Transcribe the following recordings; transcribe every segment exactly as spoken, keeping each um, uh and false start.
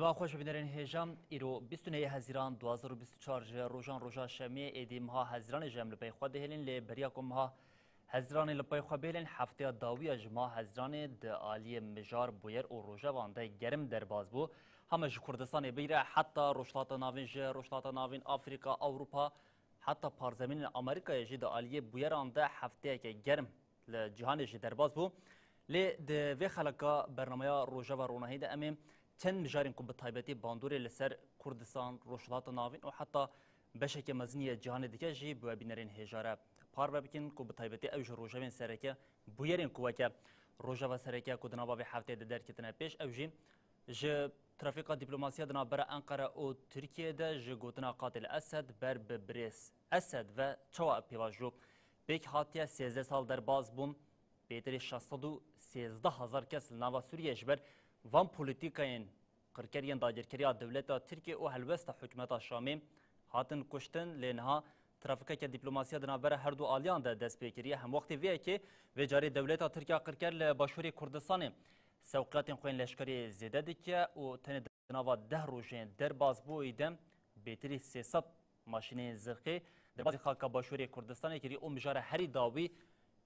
Siba xweş bibînerên hêja. Îro bîst û nehê Hezîran du hazar û bîst û çar ji rojan roja şemiyê êdî meha Hezîranê ji em li pey xwe dihêlin, lê beriya ku meha Hezîranê li pey xwe bihêlin, hefteya dawiya ji meha Hezîranê di aliyê mijar, bûyer û rojevan de germ derbas bû. Heme ji Kurdistanê bigire heta Rojhilata Navîn, ji Rojhilata Navîn, Afrîka, Ewropa, heta parzemînên Amerîkayê jî di aliyê bûyeran de hefteyeke germ li cîhanê jî derbas bû. Lê di vê xeleka bernameya Rojeva Ronahî de em ê çend mijarên ku bi taybetî bandorê li ser Kurdistan, Rojhilata Navîn û heta beşeke mezin yê cîhanê dike jî bi we bînerên hêja re parve bikin ku bi taybetî ew ji rojevên sereke bûyerên ku weke rojeva sereke ku di nava vê hefteyê de derketine pêş, ew jî ji trafîka dîplomasiya di navbera Enqere û Tirkiyeyê de ji gotina Qatil Esed ber bi birêz Esed ve çawa ev pêvajo pêk hatiye, sêzdeh sal derbas bûn, bêtirî şeş sed û sêzdeh hezar kes li nava Sûriyeyê ji ber van polîtîkayên qirker yên dagirkeriya dewleta Tirkiyê û helwesta hikûmeta Şamê hatin kuştin, lê niha trafikeke dîplomasiya di navbera her du aliyan de dest pê kiriye. Hemwextê vê yekê, vê carê dewleta Tirk ya qirker li başûrê Kurdistanê sewqiyatên xwe yên leşkerî zêde dike û tenê di nava deh rojên derbasbûyî de bêtirî sê sed maşîneyên zirxê derbasî xaka başûrê Kurdistanê kiriye û mijara herî dawî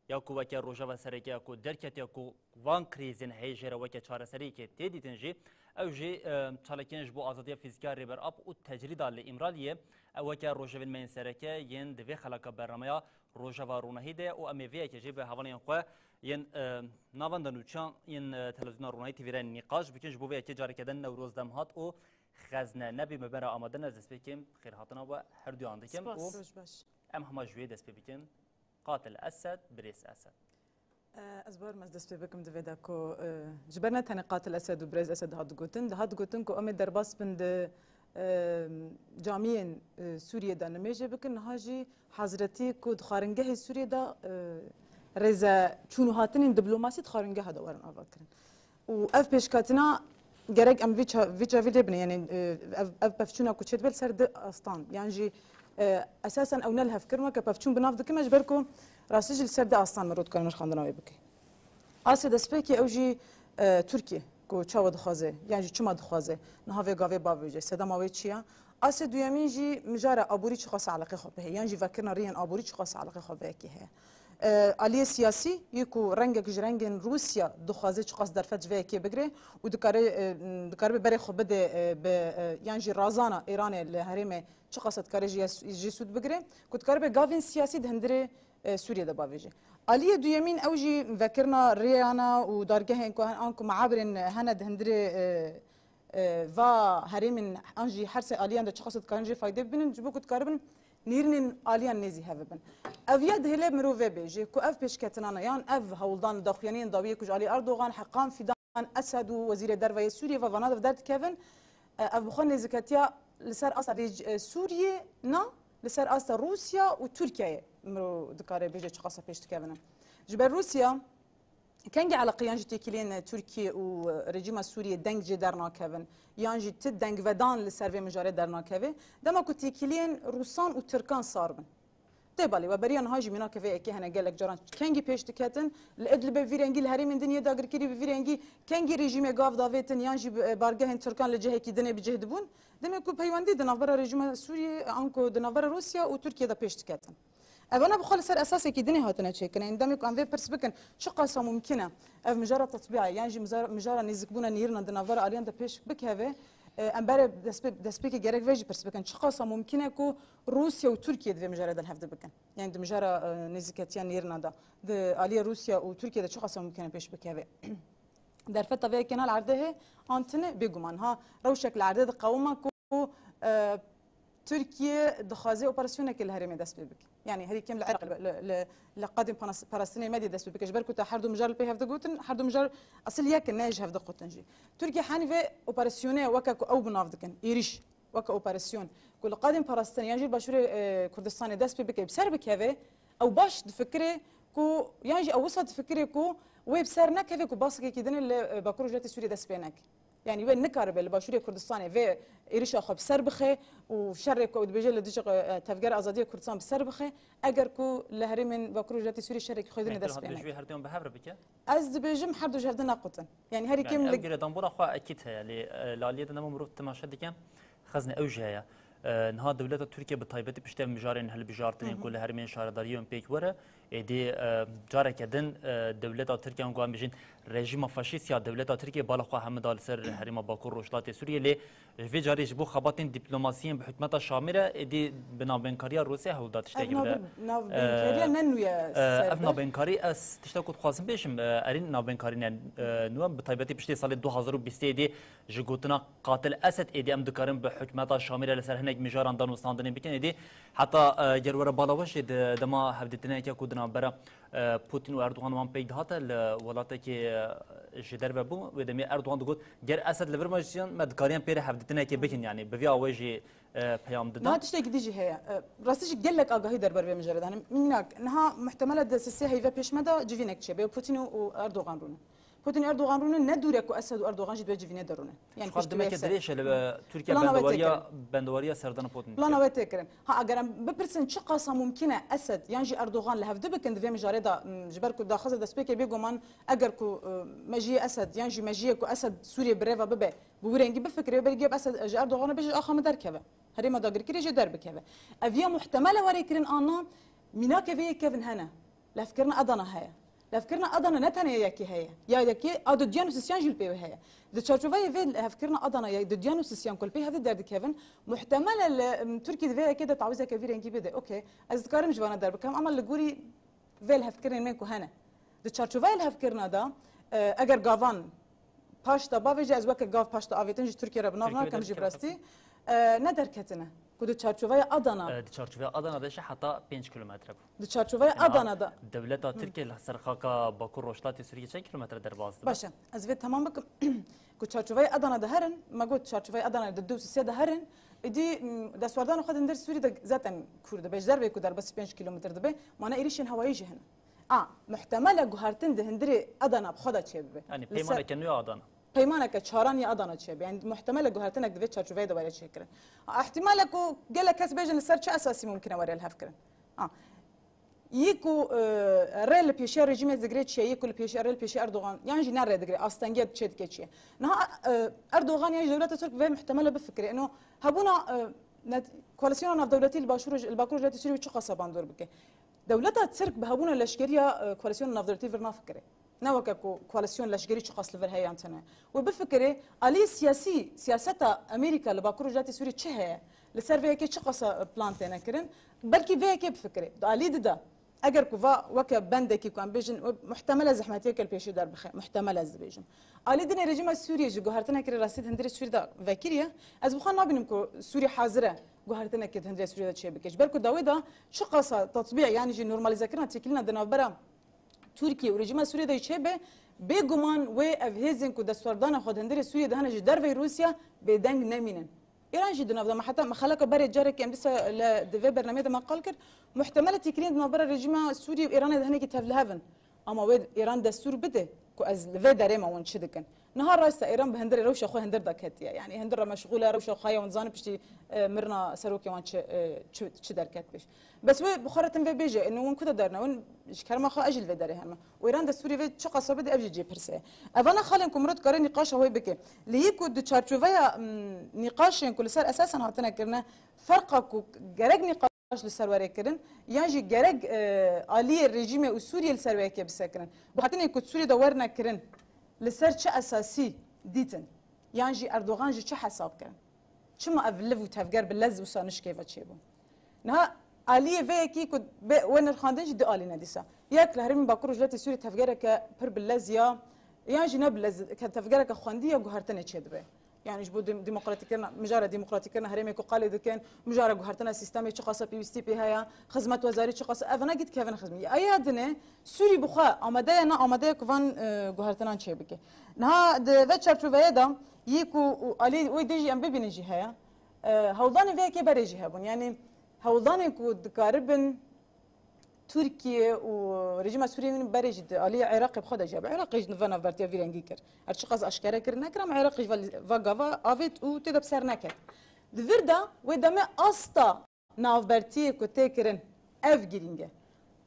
ya ku weke rojeva sereke ya ku derketiye ku van krîzên heyî jê re weke çareseriyekê tê dîtin jî, ew jî, e, çalakiyên ji bo azadiya fîzîkî ya Rêber Ap û tecrîda li Îmraliyê, ew weke rojevên me yên sereke yên di vê xeleka bernameya Rojeva Ronahî de ye û em ê vê yekê jî bi hevalên xwe yên, e, navenda nûçan yên, e, televîzyona Ronahî T V re nîqaş bikin. Ji bo vê yekê careke din Newroz Demhat û Xezne Nebî me bera amade ne, ez destpêkê xêrhatina we herduyan dikim û Spas. Roj baş. Em hema ji wê dest pê bikin. Qatil Esed, Birêz Esed. E, ez bawer me ez dest pê bikim di vê de ku, e, ji ber ne tenê Qatil Esed û Birêz Esed dihat digotin, dihat digotin ku em ê derbas bin di, e, camiyên, e, Sûriyê de nimêjê bikin, niha jî hazretî ku di xwaringehê Sûriyê de, e, rêze çûn û hatinên diplomasî di xwaringeha de werin avakirin. Û ev pêşketina gerek em vî ça-, vî çavî lê bine, yanî, e, ev, ev pevçûna ku çêdibe li ser di astan, yan jî, e, esasen ew ne li hev kirin, weke pevçûn bi nav dikin, ji ber ku rastî jî li ser di astan mirov dikare nirxandina wê bike. Asê destpêkê ew jî, e, Tirkiye ku çawa dixwaze, yan jî çima dixwaze, niha vê gavê bavêje, sedema wê çi ya? Asê duyemîn jî mijara aborî çiqas eleqê xwe pê heye, yan jî vekirina rêyên aborî çiqas eleqê xwe vê yekê heye. E, aliyê siyasî yê ku rengek ji rengên Rûsya dixwaze çiqas derfet ji vê yekê bigire û dikare, e, dikaribe berê xwe bide, e, bi, e, yan jî razana Îranê li herêmê çiqas dikare jê, jê sûd bigire, ku dikaribe gavên siyasî di hundirê, e, Sûriyê de bavêje. Aliyê duyemîn ew jî vekirina rêyana û dargehên ku hen, an ku meabirên hene di hundirê, e, e, va herêmên an jî her sê aliyan de çiqas dikarin jê fayde bibînin, ji bo ku dikaribin nêrînên aliyan nêzî hev bibin. Ev ya dihêle mirov vê bêjê ku ev pêşketinane yan ev hewldan daxuyaniyên dawiyê ku ji alî Erdogan, Heqan Fidan, Esed û Wezîrê Derve yê Sûriyê ve vana de derdikevin, e, ev bi xwe nêzîketiya li ser asta rêc-, e, Sûriyê na, li ser asta Rûsya û Tirkiyeyê mirov dikare bêje çiqasa pêş dikevine. Ji ber Rûsya, Kengî eleqe yan jî têkiliyên Tirkiye û rejîma Sûriyê deng jê dernakevin, yan jî ti dengvedan li ser vê mijarê dernakeve, dema ku têkiliyên Rûsan û Tirkan sar bin. Tê belê, we beriya niha jî mînakê vê yekê hene gelek caran kengî pêş diketin. Li Idlibê bi vî rengî, li herêmên din yê dagirkirî bi vî rengî kengî rejîmê gav davêtin yan jî bi, e, bargehên Tirkan li cihekî dinê bi cih dibûn. Demê ku peywendî di navbera rejîma Sûriyê, anku di navbera Rûsya û Tirkiye de pêş diketin. Evana bi xwe li ser esasekî dinê hatine çêkirin. Demê ku em vê pirs bikin, çiqasa mumkin e ev mijara tetbîa yan jî mijara, mijara nêzikbûna nêrînan di navbera aliyan de pêş bikeve, e, em berê destpê-, destpêkê gerek vê jî pirs bikin. Çiqasa mumkin e ku Rûsya û Tirkiye di vê mijarê de li hev de bikin? Yani di mijara, e, nêzîketiya nêrînan de, di aliyê Rûsya û Tirkiye de çiqasa mumkin e pêş bikeve? Derfeta vê yekê na li erdê heye, an tune bêguman. Ha, rewşek li erdê diqewima ku, e, Tirkiye dixwaze operasyonekê li herêmê dest pê bike. Yani herî kêm li Iraq, li, li, li, li qadên panas-, parastinê Medê dest pê bike. Ji ber ku te her du mijar li pê hev de gotin, her du mijar esil yek in, ne ji hev de qutin jî. Tirkiye henî vê operasyonê weke ku ew bi nav dikin, êrîş, weke operasyon, ku li qadên parastinê yan jî li başûrê, e, Kurdistanê dest pê bike, bi ser bikeve, ew baş difikire ku, yan jî ew wisa difikire ku wê bi ser nekeve ku baskekî din li, e, Bakur Rojhilatê Sûriyê dest pê neke. Yanî wê nikaribe li Başûrê Kurdistanê vê êrişa xwe bi ser bixe û şerê ku ew dibêje li dijî, e, Tevgera Azadiya Kurdistan bi ser bixe, eger ku li herêmên Bakur û Rojhilatê Sûriyê şerekî xwe dine dest pê neke. Her du ji wê her duyan bi hev re bike? Ez dibêjim her du ji hev de nequtin. Yanî herî kêm li girêdanbûna xwe ekîd heye, lê, e, li aliyê de nema mirov temaşe dike, xezne ew jî heye. E, niha dewleta Tirkiye bi taybetî piştî ev mijarên hilbijartinên ku li herêmên şaredariyê yên pêk were, êdî, e, careke din, e, dewleta Tirkiye, an ku em bijîn rejîma faşîst ya dewleta Tirkiye bala xwe hemû da li ser herêma Bakur Rojhilatê Sûriyê, lê vê carî ji bo xebatên dîplomasiyên bi hikûmeta Şamê re êdî bi navbenkariya Rûsya hewl da tiştekî bide. Ev navbenkariya ne nû ye ser de. Ev navbenkarî ez tiştek ku dixwazim bêjim, e, erî navbenkarî ne, e, nû ye, bi taybetî piştî salê du hazar û bîstê êdî ji gotina Qatil Esed êdî em dikarin bi hikûmeta Şamê re li ser hinek mijaran danûstandinê bikin. Êdî heta, e, ger were bala we jî di dema hevdîtineke ku di navbera, e, Putin û Erdogan wan pêk dihate li welatekê, e, ji derve bû. Wê demê Erdogan digot, ger Esed li vir me jiyan, me dikariyan pê re hevdîtinekê bikin, yanî bi vî awê jî, e, peyam dida. Niha tiştekî dî jî heye. E, rastî jî gelek agahî derbarê vê mijarê de hene. Mînak, niha muhtemel e di sisê heyve pêş me de civînek çêbe. Putin û, û Erdogan rûne. Putin Erdogan rûne, ne dûr e ku Esed û Erdogan jî di vê civînê de rûne. Yanî piştî vê demeke dirêj e li, e, Tirkiye bendewariya, bendewariya serdana Putin dike. Plana wê tê kirin. Ha, eger em bipirsin çi qasa mumkin e Esed yan jî Erdogan li hevdi bikin di vê mijarê de, m, ji ber ku daxwaza destpêkê bêguman eger ku, e, mejiyê Esed yan jî mejiyê ku Esed Sûriyê bi rêva bibe, bi wî rengî bifikire, wê berî gê Esed ji Erdogan re bêje axa min derkeve. Herêma dagirkirî jê derbikeve. Ev ya muhtemel e were kirin an na, mînakê vê yê kevin hene. Levkirina Adana heye. Levkirina Adana ne tenê ya yekê heye. Ya yekê a dudiyan û sisiyan jî li pê wê heye. Di çarçoveyê vê levkirina Adana ya dudiyan û sisiyan ku li pê hevdî derdikevin, muhtemel e li, em, Tirkîye di vê yekê de tawîzeke vî rengî bide. Okey, ez dikarim ji vana derbikevim, ama li gorî vê lihevkirinên me ku hene. Di çarçoveya lihevkirina de, e, eger gavan paş de bavêje, ez weke gav paş de avêtin ji Tirkiye re bi nav nakim jî bi rastî, e, ne derketine. Ku di çarçoveya Adana. E, di çarçoveya Adana de jî heta pênc kilometre bû. Di çarçoveya Adana de. Dewleta Tirkiye li ser xaka Bakur Rojhilatê Sûriyê çend kilometre derbas dibe? Baş e. Ez vê temam bikim. Ku çarçoveya Adana de herin, me got çarçoveya Adana de du sê de herin, îdî, m, destwerdana xwe di hundir Sûrî de zaten kûr dibe. Ji dervê ku derbasî pênc kilometre dibe, mane êrişên hewayî jî hene. A, muhtemel e guhertin di hundirê Adana bi xwe de çêbibe. Yanî peymaneke nû ya Adana. Peymaneke çaran ya Adana çêbe. Yanî muhtemel e guhertinek di vê çarçoveyê de were çêkirin. A, ihtimal e ku gelek kes bêjin li ser çi esasî mumkin e were lihevkirin. A, yê ku, e, rê li pêşiya rejîmê digire çi ye, yê ku li pêşiya, rê li pêşiya Erdogan, yan jî ne rê digire, astengiyê çê dike çi ye. Niha, e, Erdogan yan jî dewleta Tirk vê muhtemel e bifikire. Ino hebûna, e, net-, koalîsyona navdewletî li Başûr, li Bakur Rojhilatê Sûriyê çi qasa bandor bike? Dewleta Tirk bi hebûna leşkeriya, e, koalîsyona navdewletî vir nafikire. Ne weke ku koalîsyon leşkerî çiqas li vir heye yan tune. Wê bifikirê, aliyê siyasî, siyaseta Amerîka li Bakur û Rojhilatê Sûriyê çi heye? Li ser vê yekê çiqasa plan têne kirin? Belkî vê yekê bifikirê. Di alî di de, eger ku va weke bendekî ku em bêjin, wê muhtemel e zehmetiyeke li pêşî derbixe. Muhtemel ez dibêjim. Alî dinê rejîma Sûriyê jî guhertinekê rastî di hundirê Sûrî de vekiriye. Ez bi xwe nabînim ku Sûrî hazir e guhertinekê di hundirê Sûriyê de çêbike. Ji ber ku dawê de çiqasa tatbî, yanî jî normalîzekirina têkilîna di navbera Tirkiye û rejîma Sûriyê de çêbe, bêguman wê ev hêzên ku destwerdana xwe di hundirê Sûriyê de hene ji derveyî Rûsya bêdeng nemînin. Îran jî di nav de me heta me xeleka berê carekê em dîsa li, di vê bernameyê de me qal kir, muhtemel e têkiliyên di navbera rejîma Sûriyê û Îranê de hinekî tevlihev in. Ama wê Îran destûr bide ku ez li vê derê me hûn çi dikin. Niha rast e, Îran bi hundirê rewşa xwe hundir de ketiye. Yanî hundir re meşxûl e, rewşa xwe ya hûn dizanin piştî, e, mirina serokê wan çi, e, çi, çi derket pêş. Bes wê bi xwe re tim vê bêje, ino hûn ku de derine, hûn ji kerema xwe ez jî li vê derê heme. Û Îran destûrê vê çiqasa bide, ev jî cê pirse ye. Evana xalên ku mirov dikare nîqaşa wê bike. Lê yê ku di çarçoveya, m, nîqaşên ku li ser esasan hatine kirine, ferqa ku gerek nîqaş li ser were kirin, yan jî gerek, e, aliyê rejîmê û Sûriyê li ser wê yekê bisekirin. Guhertinên ku Sûriyê de werine kirin, li ser çi esasî dîtin? Yan jî Erdogan ji çi hesab kirin? Çima ev liv û tevger bi lez wisa nişkê ve çêbû? Niha aliyê vê yekî ku bê, wê nirxandin jî du alî ne dîsa. Yek li herêmên Bakur û Rojhilatê Sûriyê tevgereke pir bi lez ya, yan jî ne bi lez, ke tevgereke xwendî ya guhertinê çêdibe. Yanî ji bo dem-, demokratîkirina, mijara demokratîkirina herêmê ku qalê dikin, mijara guhertina sîstemê çiqasa pêwîstî pê heye, xizmetwezarî çiqasa, ev hene gît kevin xizmî. Aya dinê Sûrî bi xwe amade ye, ne amade ye ku van, e, guhertinan çêbike. Niha di ve çarçoveyê de yê ku û alî wê dê jî em bibînin jî heye. E, hewldanên vê yekê berê jî hebûn. Yanî hewldanên ku dikaribin Tirkiye û rejîma Sûriyê min berê jî di aliyê Iraqê bi xwe de jî hebe. Iraqê jî va navbertiya vî rengî kir. Her çiqas aşkere kir nekir, ama Iraqê jî va, va gava avêt û tê de bi ser neket. Di vir de wê demê asta navbertiyê ku tê kirin ev girîng e.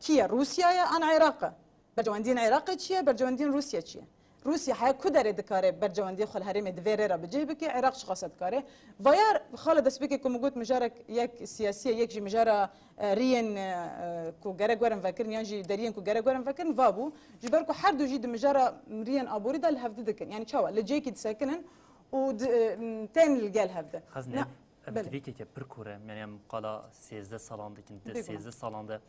Kî ye? Rûsya ye an Iraq e? Bercewendiyên Iraqê çi ye? Bercewendiyên Rûsya çi ye? Rûsya heya ku derê dikare bercewendiyê xwe li herêmê di vê rê re bi cih bike, Iraq çiqas e dikare? Vaya xala destpêkê ku min got mijarek yek siyasî ye, yek jî mijara, e, riyên, e, e, ku gerek werin vekirin yan jî deriyên ku gerek werin vekirin, va bû. Ji ber ku her du jî di mijara riyên aborî de li hevdi dikin. Yanî çawa? Li cihekî disekinin û di, e, tên li gel hevdi. Xezin Na- ev, ev Belê. Divîkeke pir kûr e. Yanî em qala sêzdeh salan dikin. Di Bêguman. Sêzdeh salan de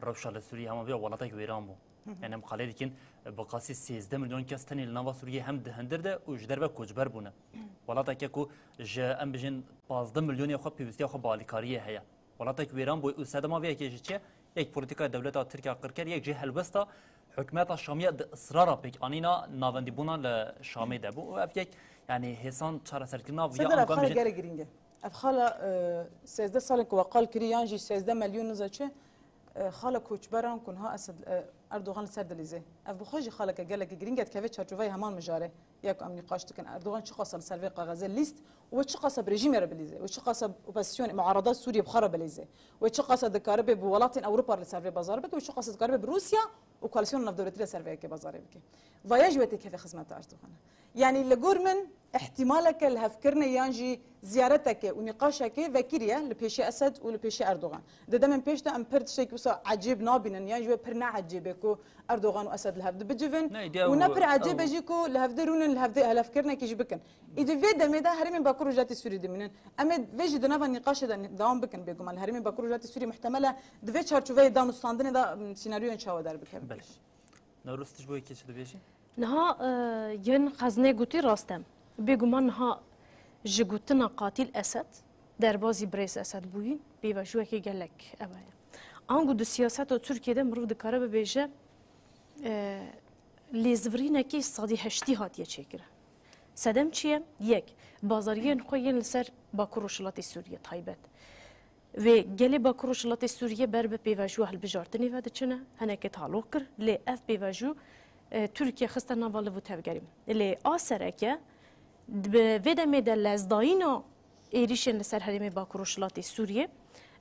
rewşa li Sûriyê hema vê welatek wêran bû. Hı hı. Yanî em qalê dikin, bi qasî sêzdeh milyon kes tenê li nava Sûriyê hem di hundir de û ji derve koçber bûne. Welateke ku ji, em bijin, pazdeh milyonê xwe pêwîstiya xwe bi alîkariyê heye. Welatek wêran bû û sedema vê yekê jî çi ye? Yek polîtîkaya dewleta Tirkiye qirker, yek jî helwesta hikûmeta Şamî ya di israra pêk anîna navendîbûna li Şamê de bû. Û ev yek, yanî hêsan çareserkirina vî Serdar, ev ango em xala bijin. Gelek girîng e. Ev xala, e, sêzdeh salên ku we qal kirî yan jî sêzdeh milyon niza çi, e, xala koçberan ku niha Esed, e, Erdogan li ser dilîzê. Ev bi xwe jî xaleke gelekî girîng e, dikeve çarçoveya heman mijarê ya ku em nîqaş dikin. Erdogan çiqasa li ser vê kaxezê lîst û wê çiqasa bi rejîmê re bilîzê, wê çiqasa opozisyonê, muarada Sûriyê bi xwe re bilîzê, wê çiqasa dikaribe bi welatên Ewropa re li ser vê bazar bike, wê çiqasa dikaribe bi Rûsya û koalîsyona navdewletî re ser vê yekê bazarê bike. Vaya jî wê têkeve xizmeta Erdogan e. Yanî li gor min îhtîmaleke lihevkirinê yan jî ziyareteke û nîqaşeke vekirî ye li pêşî Esed û li pêşî Erdogan. Di demên pêş de em pir tiştekî wisa ecêb nabînin yan jî wê pir ne ecêb e ku Erdogan û Esed li hev dibicivin Ne, îdî û ew, ne pir ecêb e ew jî ku li hevdê rûnin, li hevdê helevkirinekî jî bikin. Îdî vê demê de herêmên Bakur Rojhilatê Sûriyê dimînin. Em ê vê jî di nava nîqaşê de dewam bikin bêguman. Li herêmên Bakur Rojhilatê Sûriyê muhtemel e di vê çarçoveyê danûstandinê de, m, sînaryoyên çawa derbikevin Belê. pêş. Newroz, tu ji bo yekê çi dibêjî? Niha, e, yên xezinê gotî rast e. Bêguman niha ji gotina qatîl Esed, derbazî birêz Esed bûyî, pêvajoyekê gelek ev e. Ango di siyaseta Tirkiyê de mirov dikare bibêje, e, lêzivirînekî sedî heştî hatiye çêkirin. Sedem çi ye? Yek, bazariyên xwe yên li ser Bakur Rojhilatê Sûriyê taybet. Wê gelê Bakur Rojhilatê Sûriyê ber bi pêvajoya hilbijartinê ve diçine, hinekê taloq kir, lê ev pêvajo, e, Tirkiye xiste nava liv û tevgerê. Lê a sereke, bi vê demê de lezdayîna êrîşên li ser herêmê Bakur Rojhilatê Sûriyê,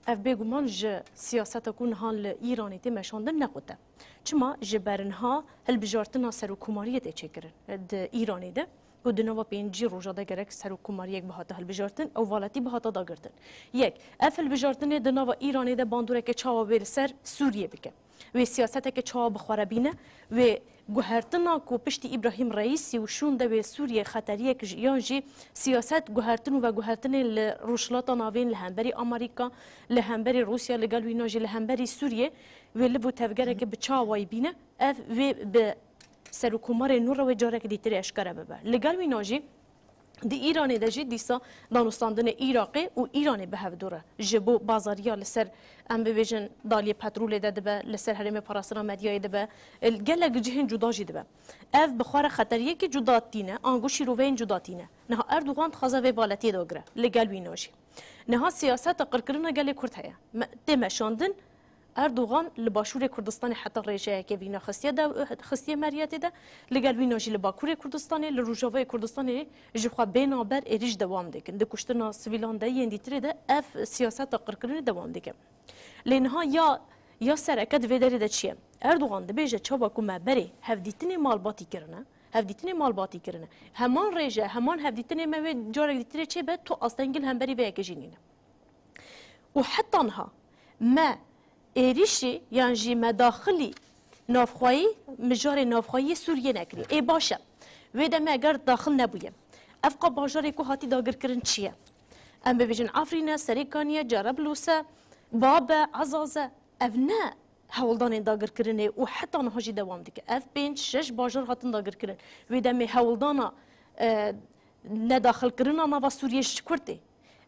ev bêguman ji siyaseta ku niha li Îranê tê meşandin nequt e. Çima? Ji ber niha hilbijartina serokkomariyê tê çêkirin di Îranê de. Ku di nava pêncî roja de gerek serokkomariyek bihata hilbijartin, ew valetî bihata dagirtin. Yek, ev hilbijartinê di nava Îranê de bandoreke çawa wê li ser Sûriyê bike? Wê siyaseteke çawa bi xwe re bîne? Wê guhertina ku piştî Îbrahîm Reîsî û şûn de wê Sûriyê xeteriyek ji, yan jî siyaset guhertin û veguhertinê li Rojhilata Navîn, li hemberî Amerîka, li hemberî Rûsya, li gel wîna jî li hemberî Sûriyê wê liv û tevgereke bi çi awayî bîne? Ev wê bi serokkomarê nû re wê careke dîtirê eşkere bibe. Li gel wîna jî di Îranê de jî dîsa danûstandinê Iraqê û Îranê bi hev dû re ji bo bazariya li ser, em bibêjin, daliyê petrolê de dibe, li ser herêmê parastina medyayê dibe, gelek cihên cuda jî dibe. Ev bi xwe re xeteriyekî cuda tîne, ango şîroveyên cuda tîne. Niha Erdogan dixwaze vê valetiyê dagire, li gel wîna jî. Niha siyaseta qirkirina gelê Kurd heye. Me, tê meşandin, Erdogan li Başûrê Kurdistanê heta rêjeyeke vîna xistiye de, xistiye meriyetê de, li gel wîna jî li Bakurê Kurdistanê, li Rojavayê Kurdistanê ji xwe bêna ber êrîş dewam dikin. Di kuştina sivîlan de yên dîtirê de ev siyaseta qirkirinê dewam dike. Lê niha ya, ya sereke di vê derê de çi ye? Erdogan dibêje çawa ku me berê hevdîtinê malbatî kirine, hevdîtinê malbatî kirine. Heman rêje, heman hevdîtinê me wê carek dîtirê çê be, tu astengî li hemberî vê yekê jî nîne. Û heta niha me êrîşî yan jî me daxilî navxweyî, mijarê navxweyî Sûriyê nekiriye. Ê baş e. Wê demê eger daxil nebûye. Ev qa bajarê ku hatî dagirkirin çi ye? Em bibêjin Efrîn e, Serêkanî ye, Cerablûs e, Bab e, Ezaz e. Ev ne hewldanên dagirkirinê û heta niha jî dewam dike. Ev pênc şeş bajar hatin dagirkirin. Wê demê hewldana, e, nedaxilkirina nava Sûriyê ji kur tê?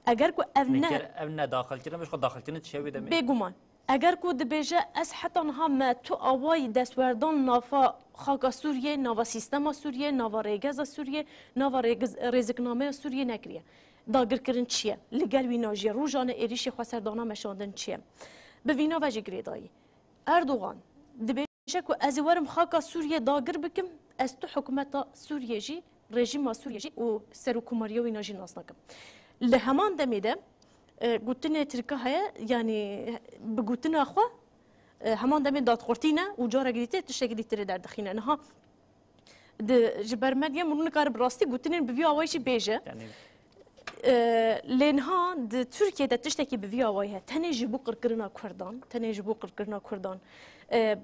Eger ku ev ne Nêker ev nedaxilkirin, ji xwe daxilkirin çi ye wê demê? Bêguman. Eger ku dibêje, ez heta niha me tu awayî destwerdan nava xaka Sûriyê, nava sîstema Sûriyê, nava rêgeza Sûriyê, nava rêgiz-, rêziknameya Sûriyê nekiriye. Dagirkirin çi ye? Li gel wîna jî rojane êrîşê xweserdana meşandin çi ye? Bi vîna ve jî girêdayî. Erdogan dibêje ku ez ê werim xaka Sûriyê dagir bikim, ez tu hikûmeta Sûriyê jî, rejîma Sûriyê jî û serokkomariya wîna jî nas nakim. Li heman demê de, e, gotinê Tirka heye, yanî bi gotina xwe, e, heman demê dadxurtî ne û carekî dîtir tiştekî dîtirê derdixîne. Niha di, ji ber medya min nikare bi rastî gotinên bi vî awayî jî bêje. Yanî E, lê niha di Tirkiyê de tiştekî bi vî awayî heye. Tenê ji bo qirkirina Kurdan, tenê ji bo qirkirina Kurdan, e,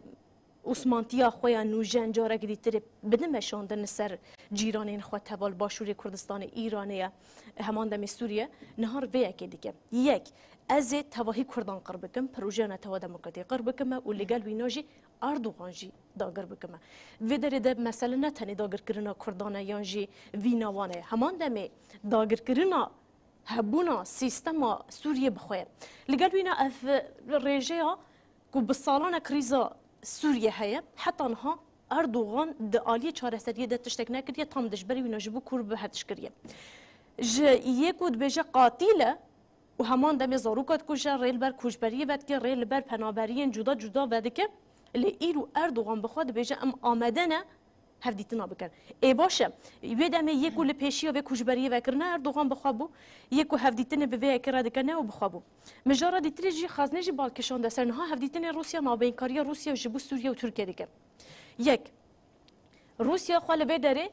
Osmantiya xwe ya nûjen carekî dîtirê bidin meşandin li ser cîranên xwe teva li Başûrê Kurdistanê, Îranê ye, heman demê Sûriye, niha vê yekê dike. Yek, ez ê tevahî Kurdan qir bikim, projeya Netewa Demokratîk qir bikime û li gel wîna jî Erdogan jî dagir bikime. Vê derê de mesele ne tenê dagirkirina Kurdan e yan jî vîna wan e. Heman demê dagirkirina hebûna sîstema Sûriyê bi xwe ye. Li gel wîna ev rêjeya ku bi salan e krîza Sûriyê heye, heta niha Erdogan di aliyê çareseriyê de tiştek nekiriye, tam dijberî wîna ji bo Kurd bi hetiş kiriye. Ji yê ku dibêje qatîl e û heman demê zaroka dikuje, rê li ber koçberiyê vedike, rê li ber penaberiyên cuda cuda vedike, lê îro Erdogan bi xwe dibêje, em amade ne hevdîtina bikin. Ê baş e, wê demê yê ku li pêşiya vê koçberiyê vekirine Erdogan bi xwe bû, yê ku hevdîtinê bi vê yekê re dike ne û bi xwe bû. Mijara dîtirê jî xezne jî bal kişande ser niha hevdîtinê Rûsya, navbeynkariya Rûsya ji bo Sûriye û Tirkiye dike. Yek, Rûsya xwe li vê derê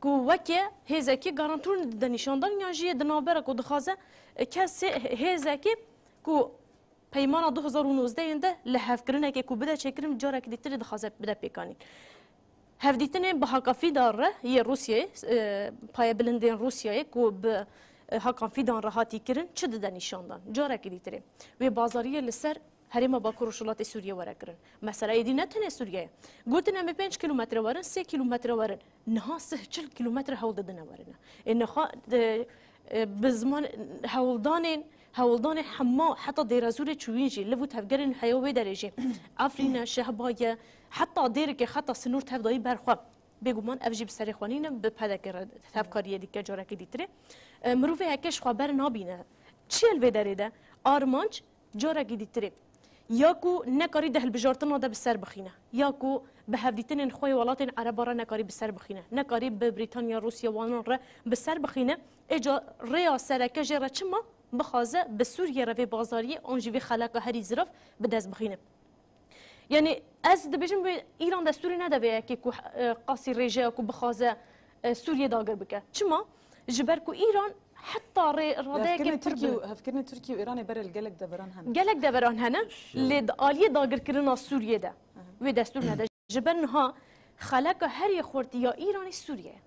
ku weke hêzekî garantûr dide nîşandan yan jî yê di navbera ku dixwaze, e, kesê hêzekî ku peymana du hezar û nozdeh de li hevkirinekê ku bide çêkirin carekî dîtirê dixwaze bide pêkanîn. Hevdîtinên bi Haka Fîdan re yê Rûsyayê, e, payebilindên Rûsyayê ku bi, e, Hakan Fîdan re hatî kirin çi dide nîşandan? Carekî dîtirê wê bazariyê li ser Herêma Bakur Rojhilatê Sûriyê were kirin. Mesela êdî ne tenê Sûriyeyê. Gotin em ê pênc kîlometre werin, sê kîlometre werin. Niha sih çil kîlometre hewl didine werine. Ê niha, e, e, bi ziman hewldanên, hewldanê hema heta Dêrezûrê çûyîn jî, liv û tevgerên heya wê derê jî. Efrîne, Şehba ye, heta Dêrikê xeta sinûr tev dayî ber xwe. Bêguman ev jî bi serê xwe nîne, bi P D K re tevkariyê dike carekî dîtirê. E, mirovê heke ji xwe ber nabîne. Çi ye li vê derê de? Armanc carekî dîtirê. Ya ku nekarî di hilbijartina de bi ser bixîne. Ya ku bi hevdîtinên xwe yê welatên Ereba re nekarî bi ser bixîne. Nekarî bi Brîtanya, Rûsya wanan re bi ser bixîne. Êca rêya sereke jê re çima? Bixwaze bi Sûriyê re vê bazariyê an jî vê xeleka herî zirav bi dest bixîne. Yanî ez dibêjim wê Îran destûrê nede vê yekê ku, e, qasî rêjeya ku bixwaze, e, Sûriyê dagir bike. Çima? Ji ber ku Îran heta rê radeyekê pir Hevkirinê Tirkiye û, hevkirinê Tirkiye û Îranê berê li gelek deveran hene. Gelek deveran hene. Lê di aliyê dagirkirina Sûriyê de wê destûr nede. Ji ber niha xeleka herî xurtî ya Îranê Sûriye ye.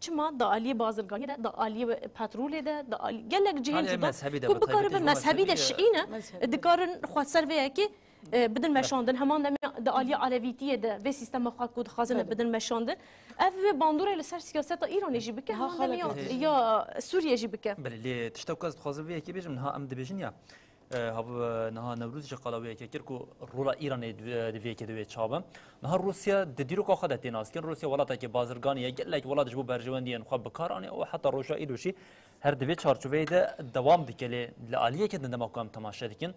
Çima? Di aliyê bazirganiyê de, di aliyê petrolê de, di alî-, gelek cihên cuda ku bikaribe mezhebî de şiî ne, dikarin xwe ser vê yekê, e, bidin meşandin. Heman demê di aliyê alevîtiyê de vê sîstema xwe ku dixwazin bidin meşandin. Ev vê bandorê li ser siyaseta Îranê jî bike, heman demê ya, ya Sûriye jî bike. Belê, lê tişta ku ez dixwazim vê yekê bêjim, niha em dibêjin ya, E, hav-, e, niha Newroz jî qala wê yekê kir ku rola Îranê di, di vê yekê de wê çawa be. Niha Rûsya di dîroka xwe de tê naskirin. Rûsya welatekî bazirganî ye, gelek welat ji bo berjewendiyên xwe bi kar anî û heta roja îro jî her di vê çarçoveyê de dewam dike. Lê li aliyeke din dema ku em temaşe dikin,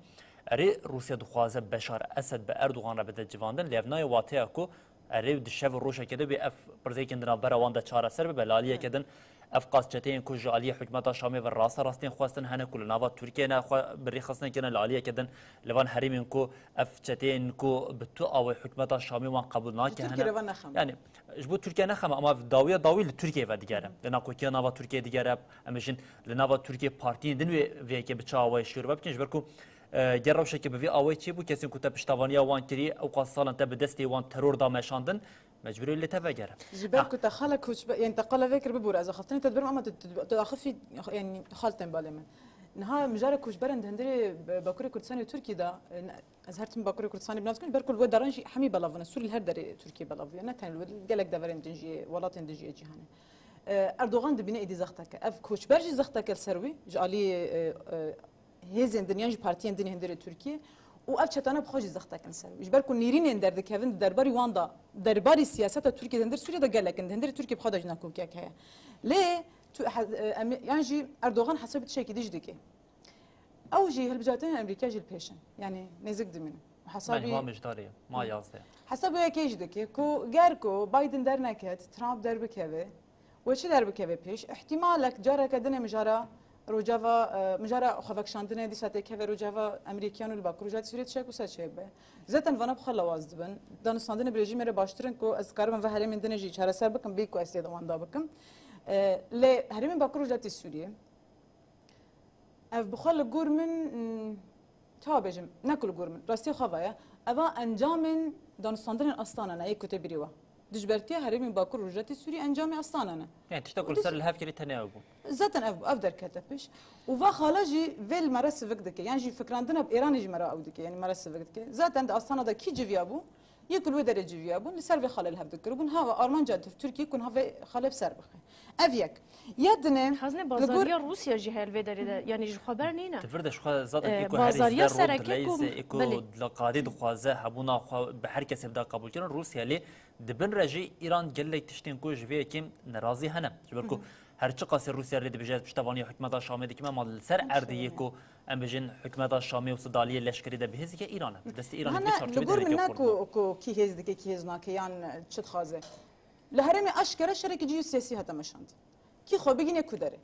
erê Rûsya dixwaze Beşar Esed bi Erdogan re bide civandin, lê ev nayê wateya ku Erê, di şev û rojekê de wê ev pirsgirêkên di navbera wan de çareser bibe. Li aliyeke din ev qas çeteyên ku ji aliyê hikûmeta Şamê ve raste rast tên xwestin hene ku li nava Tirkiyê ne xwe bi rêxistinê kirine, li aliyeke din li van herêmên ku ev çeteyên ku bi tu awê hikûmeta Şamê wan qebûl nake hene. Tirkiye re ve nexem. Yanî ji bo Tirkiye nexem e, ama dawiya dawî li Tirkiyê ve digere. Li nakokiya nava Tirkiyê digere, em bêjin li nava Tirkiyê partiyên din wê vê yekê bi çi awayî şîrove bikin, ji ber ku E, ger rewşeke bi vî awayî çêbû, kesên ku te piştevaniya wan kirî, ewqas salan te bi destê wan teror da meşandin, mecbûr ê lê te vegere. Ji ber ku te xala koçbe-, yanî te qala vê kir bibûre, ez axiftinê te dibirim, ama tu, tu, tu axifî, yanî xal tên balê min. Niha mijara koçberên di hundirê Bakurê Kurdistanê û Tirkiyê de, e, ne, ez her tim Bakurê Kurdistanê bi nav dikim, ji ber ku li wê deran jî hemî belav bûne. Sûrî li her derê Tirkiyê belav bûye, ne tenê li wê, gelek deverên din jî, welatên din jî ê cîhanê. E, Erdogan dibîne êdî zexteke. Ev koçber jî zexteke li ser wî, ji alî, e, e, hêzên din yan jî partiyên din ên hundirê Tirkiyê û ev çetana bi xwe jî zextek in ser wî. Ji ber ku nêrînên derdikevin di derbarî wan de, derbarî siyaseta Tirkiyê di hundir Sûriyê de gelek in, di hundirê Tirkiyê bi xwe de jî nakokiyek heye. Lê tu, he-, e, em, yan jî Erdogan hesabî tiştekî dî jî dike. Ew jî hilbijartinên Amerîka jî li pêş in. Yanî nêzik dimînin. Hesabî Meh, ma mijdarê, ma yazdeh. Hesabê yekê jî dike ku ger ku Biden derneket, Trump derbikeve, we çi derbikeve pêş? Îhtimalek careke dinê mijara Rojava, e, mijara xwevekşandinê dîsa têkeve Rojava Emerîkiyan û li Bakur Rojatî Sûriyê tişek wisa çêbe. Zaten vana bi xwe lawaz dibin. Danûstandinê bi rejîmê re baştir in ku ez dikaribim ve herêmên dinê jî çareser bikim, bêyî ku ez tê de wenda bikim. E, lê herêmên Bakur Rojatî Sûriyê, ev bi xwe li gor min, m, çawa bêjim, ne ku li gor min, rastiyê xwe ve ye. Eva encamên danûstandinên Astana ne, yê ku tê birî we. Dijbertiya herêmên Bakur û Rojatî Sûrî encamê Astana ne. Yani tişta ku li ser li hev kirî tenê ew bû. Zaten ev, ev derkete pêş. Û va xala jî vê li me re sivik dike. Yan jî fikrandina Êranê jî me re ew dike. Yani me re sivik dike. Zaten di Astana de kî civiya bû? Yê ku li wê derê civiya bûn, li ser vê xalê li hev dikiribûn. Hava armanca Tir-, Tirkiyê ku niha vê xalê bi ser bixe. Ev yek. Ya dinê, Xezne li gor bazariya Rûsya jî heye li vê derê de, yanî ji xwe ber nîne. Di vir de ji xwe zaten Ee, êko herî bazariya zî de sereke rût ku, leyzê, êko belê. Di qadî dixwaze hebûna xwe bi her kesê bida qebûlkirin. Rûsya lê di bin re jî Îran gelek tiştên ku ji vê yekê nerazî hene. Ji ber ku Hı hı. her çiqasê Rûsya rê dibêje ez piştevaniya hikûmeta Şamê dikim, ema li ser erdê yê ku em bêjin hikûmeta Şamê û sidaliyê leşkerî de bi hêz dike Îran e. Bi destê Îranê Hana, dike çarçovê li gor min dereke ne kurdin. Ku, ku kî hêz dike, kî hêz nake, yan çi dixwaze. Li herêmê eşkere şerekî cihî siyasî hate meşandin. Kî xwe bigîne ku derê.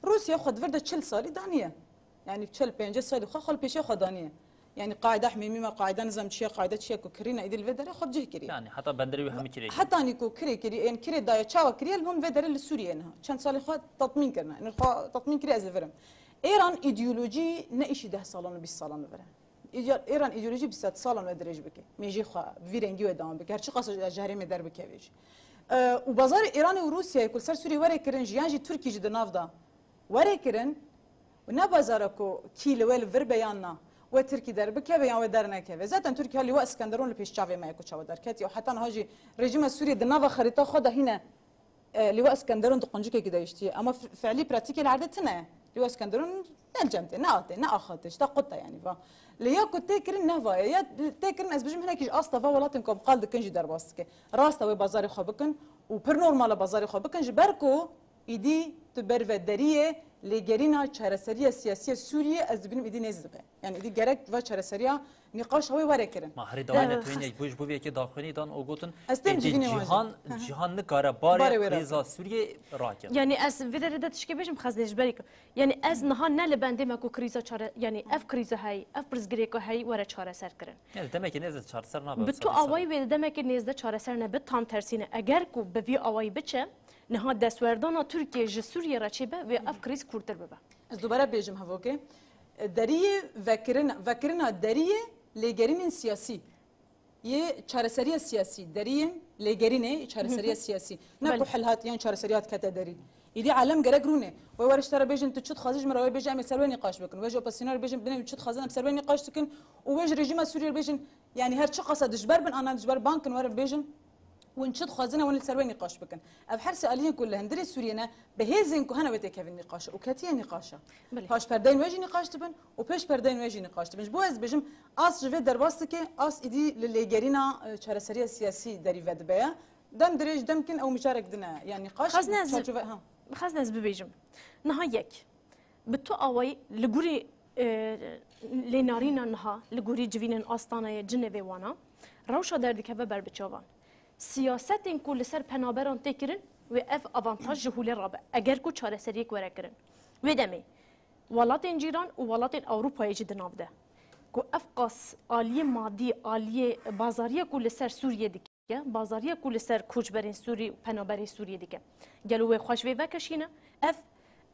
Rûsya xwe di vir de çil salî daniye. Yanî çil pêncî salî xwe xwe li pêşiya xwe daniye. Yanî qaîda himêmî me, qaîda nizam çi ye, qaîda çi ye ku kirîne, îdî li vê derê xwe bi cih kiriye. Yani heta benderê wî hemî kirê kiriye. Hetanî ku kirê kiriye, ên kirê daye, çawa kiriye, li hûn vê derê li Sûriyê niha. Çend salê xwe tatmîn kirine. Ên xwe tatmîn kiriye, ez li vir im. Êran îdeolojî ne îşî deh salan û bîst salan li vir e. Îde-, Êran îdeolojî bîst salan we dirêj bike. Mêjê xwe bi vî rengî we dewam bike. Her çiqas ji herêmê derbikeve jî. E, û bazarê Îranê û Rûsyayê ku li ser Sûriyê were kirin jî, yan jî Tirkî jî di nav de were kirin, û ne bazara ku kî li we li vir be yan na, we Tirkî derbikeve yan we dernekeve. Zaten Tirkî ha Lîwa Iskenderûn li pêş çavê me ye ku çawa derketiye û heta niha jî rejîma Sûriyê di nava xerîta xwe de hîne E, Lîwa Iskenderûn di quncikekî de hiştiye. Ema f-, fe'lî pratîkê li erdê tune ye. Lîwa Iskenderûn ne li cem tê, ne a tê, ne axa tê, ji te qut e yanî va. Lê ya ku tê kirin ne va ye. Ya tê kirin ez bijim hinekî ji asta va welatên ku em qal dikin jî derbas dike. Rast e wê bazarê xwe bikin û pir normal e bazarê xwe bikin ji ber ku îdî tu ber ve deriyê lêgerîna çareseriya siyasî ya Sûriyê ez dibînim îdî nêz dibe. Yani îdî gerek va çareseriya nîqaşa wê were kirin. Ma herî dawî Ee, netewên yek bû ji bo vê yekê daxuyanî dan û gotin, Ez tên êdî civînê wan cîhan, jî. Hı hı. cîhan nikare barê Barê wê re qîza Sûriyê rakin. Yani ez vê derê de tişkê bêjim, xeznê ji berî ku. Yani ez niha ne li bendê me ku krîza çare, yani ev krîza hey, ev pirsgirêka hey were çareser kirin. Yani demekê nêz de çareser nabe. Bi tu awayî wê demekê nêz de çareser nebe, tam tersîne. Eger ku bi vî awayî biçe, niha destwerdana Tirkiye ji Sûriyê re çêbe, wê ev krîz kûrtir bibe. Ez dubare bêjim hevokê. Deriyê vekirina, vekirina deriyê lêgerînên siyasî. Yê çareseriya siyasî, deriyên lêgerînê çareseriya Hı hı. siyasî. Ne Belê. ku hel hat yan çareseriya dikete derî. Îdî alem gerek rûnê. Wê were ji te re bêjin tu çi dixwazî ji min re wê bêjin em ê ser wê nîqaş bikin. Wê ji opozîsyona re bêjin binê wî çi dixwazin em ser wê nîqaş dikin. Û wê ji rejîma Sûriyê re bêjin yanî her çi qasa dijber bin an em dijber ban kin were bêjin. Win çi dixwazin e win li ser wê nîqaş bikin. Ev her sê aliyên ku li hundirê Sûriyê ne, bi hêzên ku hene wê têkevin nîqaşa û ketiye nîqaşa. Belê. Paş perdeyên wê jî nîqaş dibin û pêş perdeyên wê jî nîqaş dibin. Ji bo ez bêjim, as ji vê derbas dike, as îdî li lêgerîna, e, çareseriya siyasî derî vedibe ye. Dem dirêj, dem kin ew mijarek din e. Yani nîqaş Xezne ez, çarçove, ha. Xezne ez bibêjim. Niha yek. Bi tu awayî li gorî, e, lênarîna niha, li gorî civînên Astanayê, Cinevê wana, rewşa derdikeve ber bi çavan. Siyasetên ku li ser penaberan tê kirin, wê ev avantaj ji holê rabe, eger ku çareseriyek were kirin. Wê demê, welatên cîran û welatên Ewropayê jî di nav de. Ku ev qas aliyê madî, aliyê bazariya ku li ser Sûriyê dike, bazariya ku li ser koçberên Sûrî û penaberê Sûriyê dike. Gelo wê xwe ji vê vekişîne? Ev,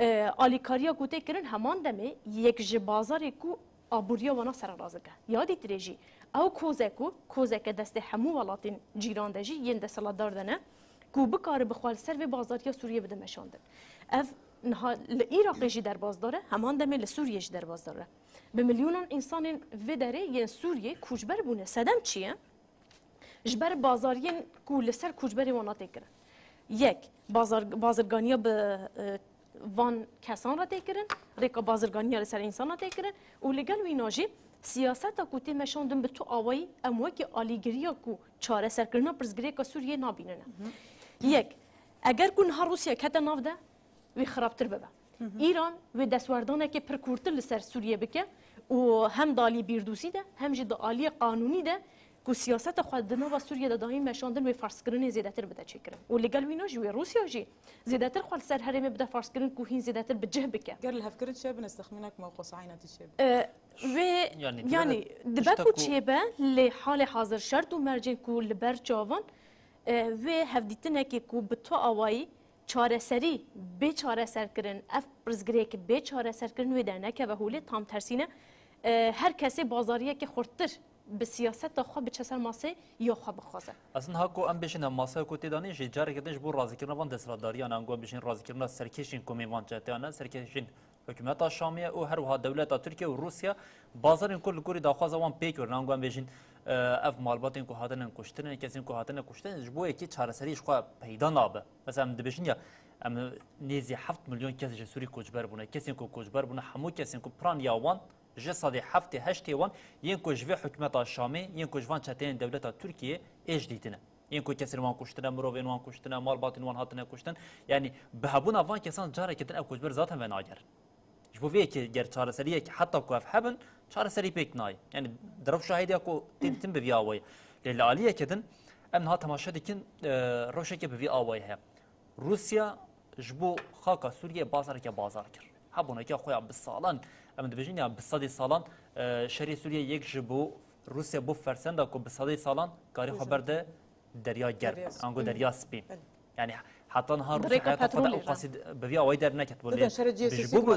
e, alîkariya ku tê kirin heman demê yek ji bazarê ku aboriya wana sererast dike. Ya dîtirê jî ew koze ku kozeke destê hemû welatên cîran de jî yên desthilatdar de ne ku bikaribe xwe li ser vê bazariya Sûriyê bide meşandin. Ev niha li Iraqê jî derbasdar e, heman demê li Sûriyê jî derbasdar e. Bi milyonan însanên vê derê yên Sûriyê koçber bûne. Sedem çi ye? Ji ber bazariyên ku li ser koçberê wan tê kirin. Yek, bazar-, bazirganiya bi, e, van kesan re tê kirin, rêka bazirganiya li ser însana tê kirin û li gel wîna jî siyaseta ku tê meşandin bi tu awayî em wekî alîgiriya ku çareserkirina pirsgirêka Sûriyê nabînine. Yek, eger ku niha Rûsya kete nav de, wê xirabtir bibe. Îran wê destwerdanekê pir kûrtir li ser Sûriyê bike û hem di aliyê bîrdûsî de, hem jî di aliyê qanûnî de ku siyaseta xwe di nava Sûriyê de dayîn meşandin, wê ferzkirinê zêdetir bide çêkirin. Û li gel wîna jî wê Rûsya jî zêdetir xwe li ser herêmê bide ferzkirin ku hîn zêdetir bi cih bike. Ger li hevkirin çêbin, ez texmînek me xwesa eynatî çêbin. E, wê, yanî, yanî, dibe ku çêbe, lê halê hazir şert û mercên ku li ber çavan, e, wê hevdîtinekê ku bi tu awayî çareserî bê çareserkirin, ev pirsgirêk bê çareserkirin wê dernekeve holê, tam tersîne, e, her kesê bazariyeke xurttir bi siyaseta xwe biçe ser masê ya xwe bixwaze. Aslında ha ku em bêjin ev masaya ku tê danîn jî careke din ji bo razîkirina van desthilatdariyan, ango em bêjin razîkirina serkêşên komên van çeteyan e, serkêşên hikûmeta Şamê ye û her wiha dewleta Tirkiye û Rûsya bazarên ku li gorî daxwaza wan pêk werin, ango em bêjin, e, ev malbatên ku hatine kuştin, kesên ku hatine kuştin ji bo yekê çareserî ji xwe peyda nabe. Mesela em dibêjin ya, em nêzî heft milyon kes ji Sûrî koçber bûne. Kesên ku koçber bûne, hemû kesên ku piraniya wan ji sedê heftê heştê wan yên ku ji vê hikûmeta Şamê, yên ku ji van çeteyên dewleta Tirkiyê êş dîtine. Yên ku kesên wan kuştine, mirovên wan kuştine, malbatên wan hatine kuştin. Yanî bi hebûna van kesan careke din ev koçber zaten venagerin. Ji bo vê yekê ger çareseriyek heta ku ev hebin, çareserî pêk nayê. Yanî di rewşa heydiya ku tê dîtin bi vî awayî. Lê li aliyeke din em niha temaşe dikin, e, rewşeke bi vî awayî heye. Rûsya ji bo xaka Sûriyê bazareke bazar kir. Hebûneke xwe ya bi salan, em dibêjin ya bi sedê salan, e, şerê Sûriyê yek ji bo Rûsya bo fersenda ku bi sedê salan karî xwe berde Derya Germ, ango Derya Spî. Belê. Yanî heta niha Rûsya heyata xwe de ew qasî bi vî awayî derneketibû. Lê şerê cihê ji bo ku,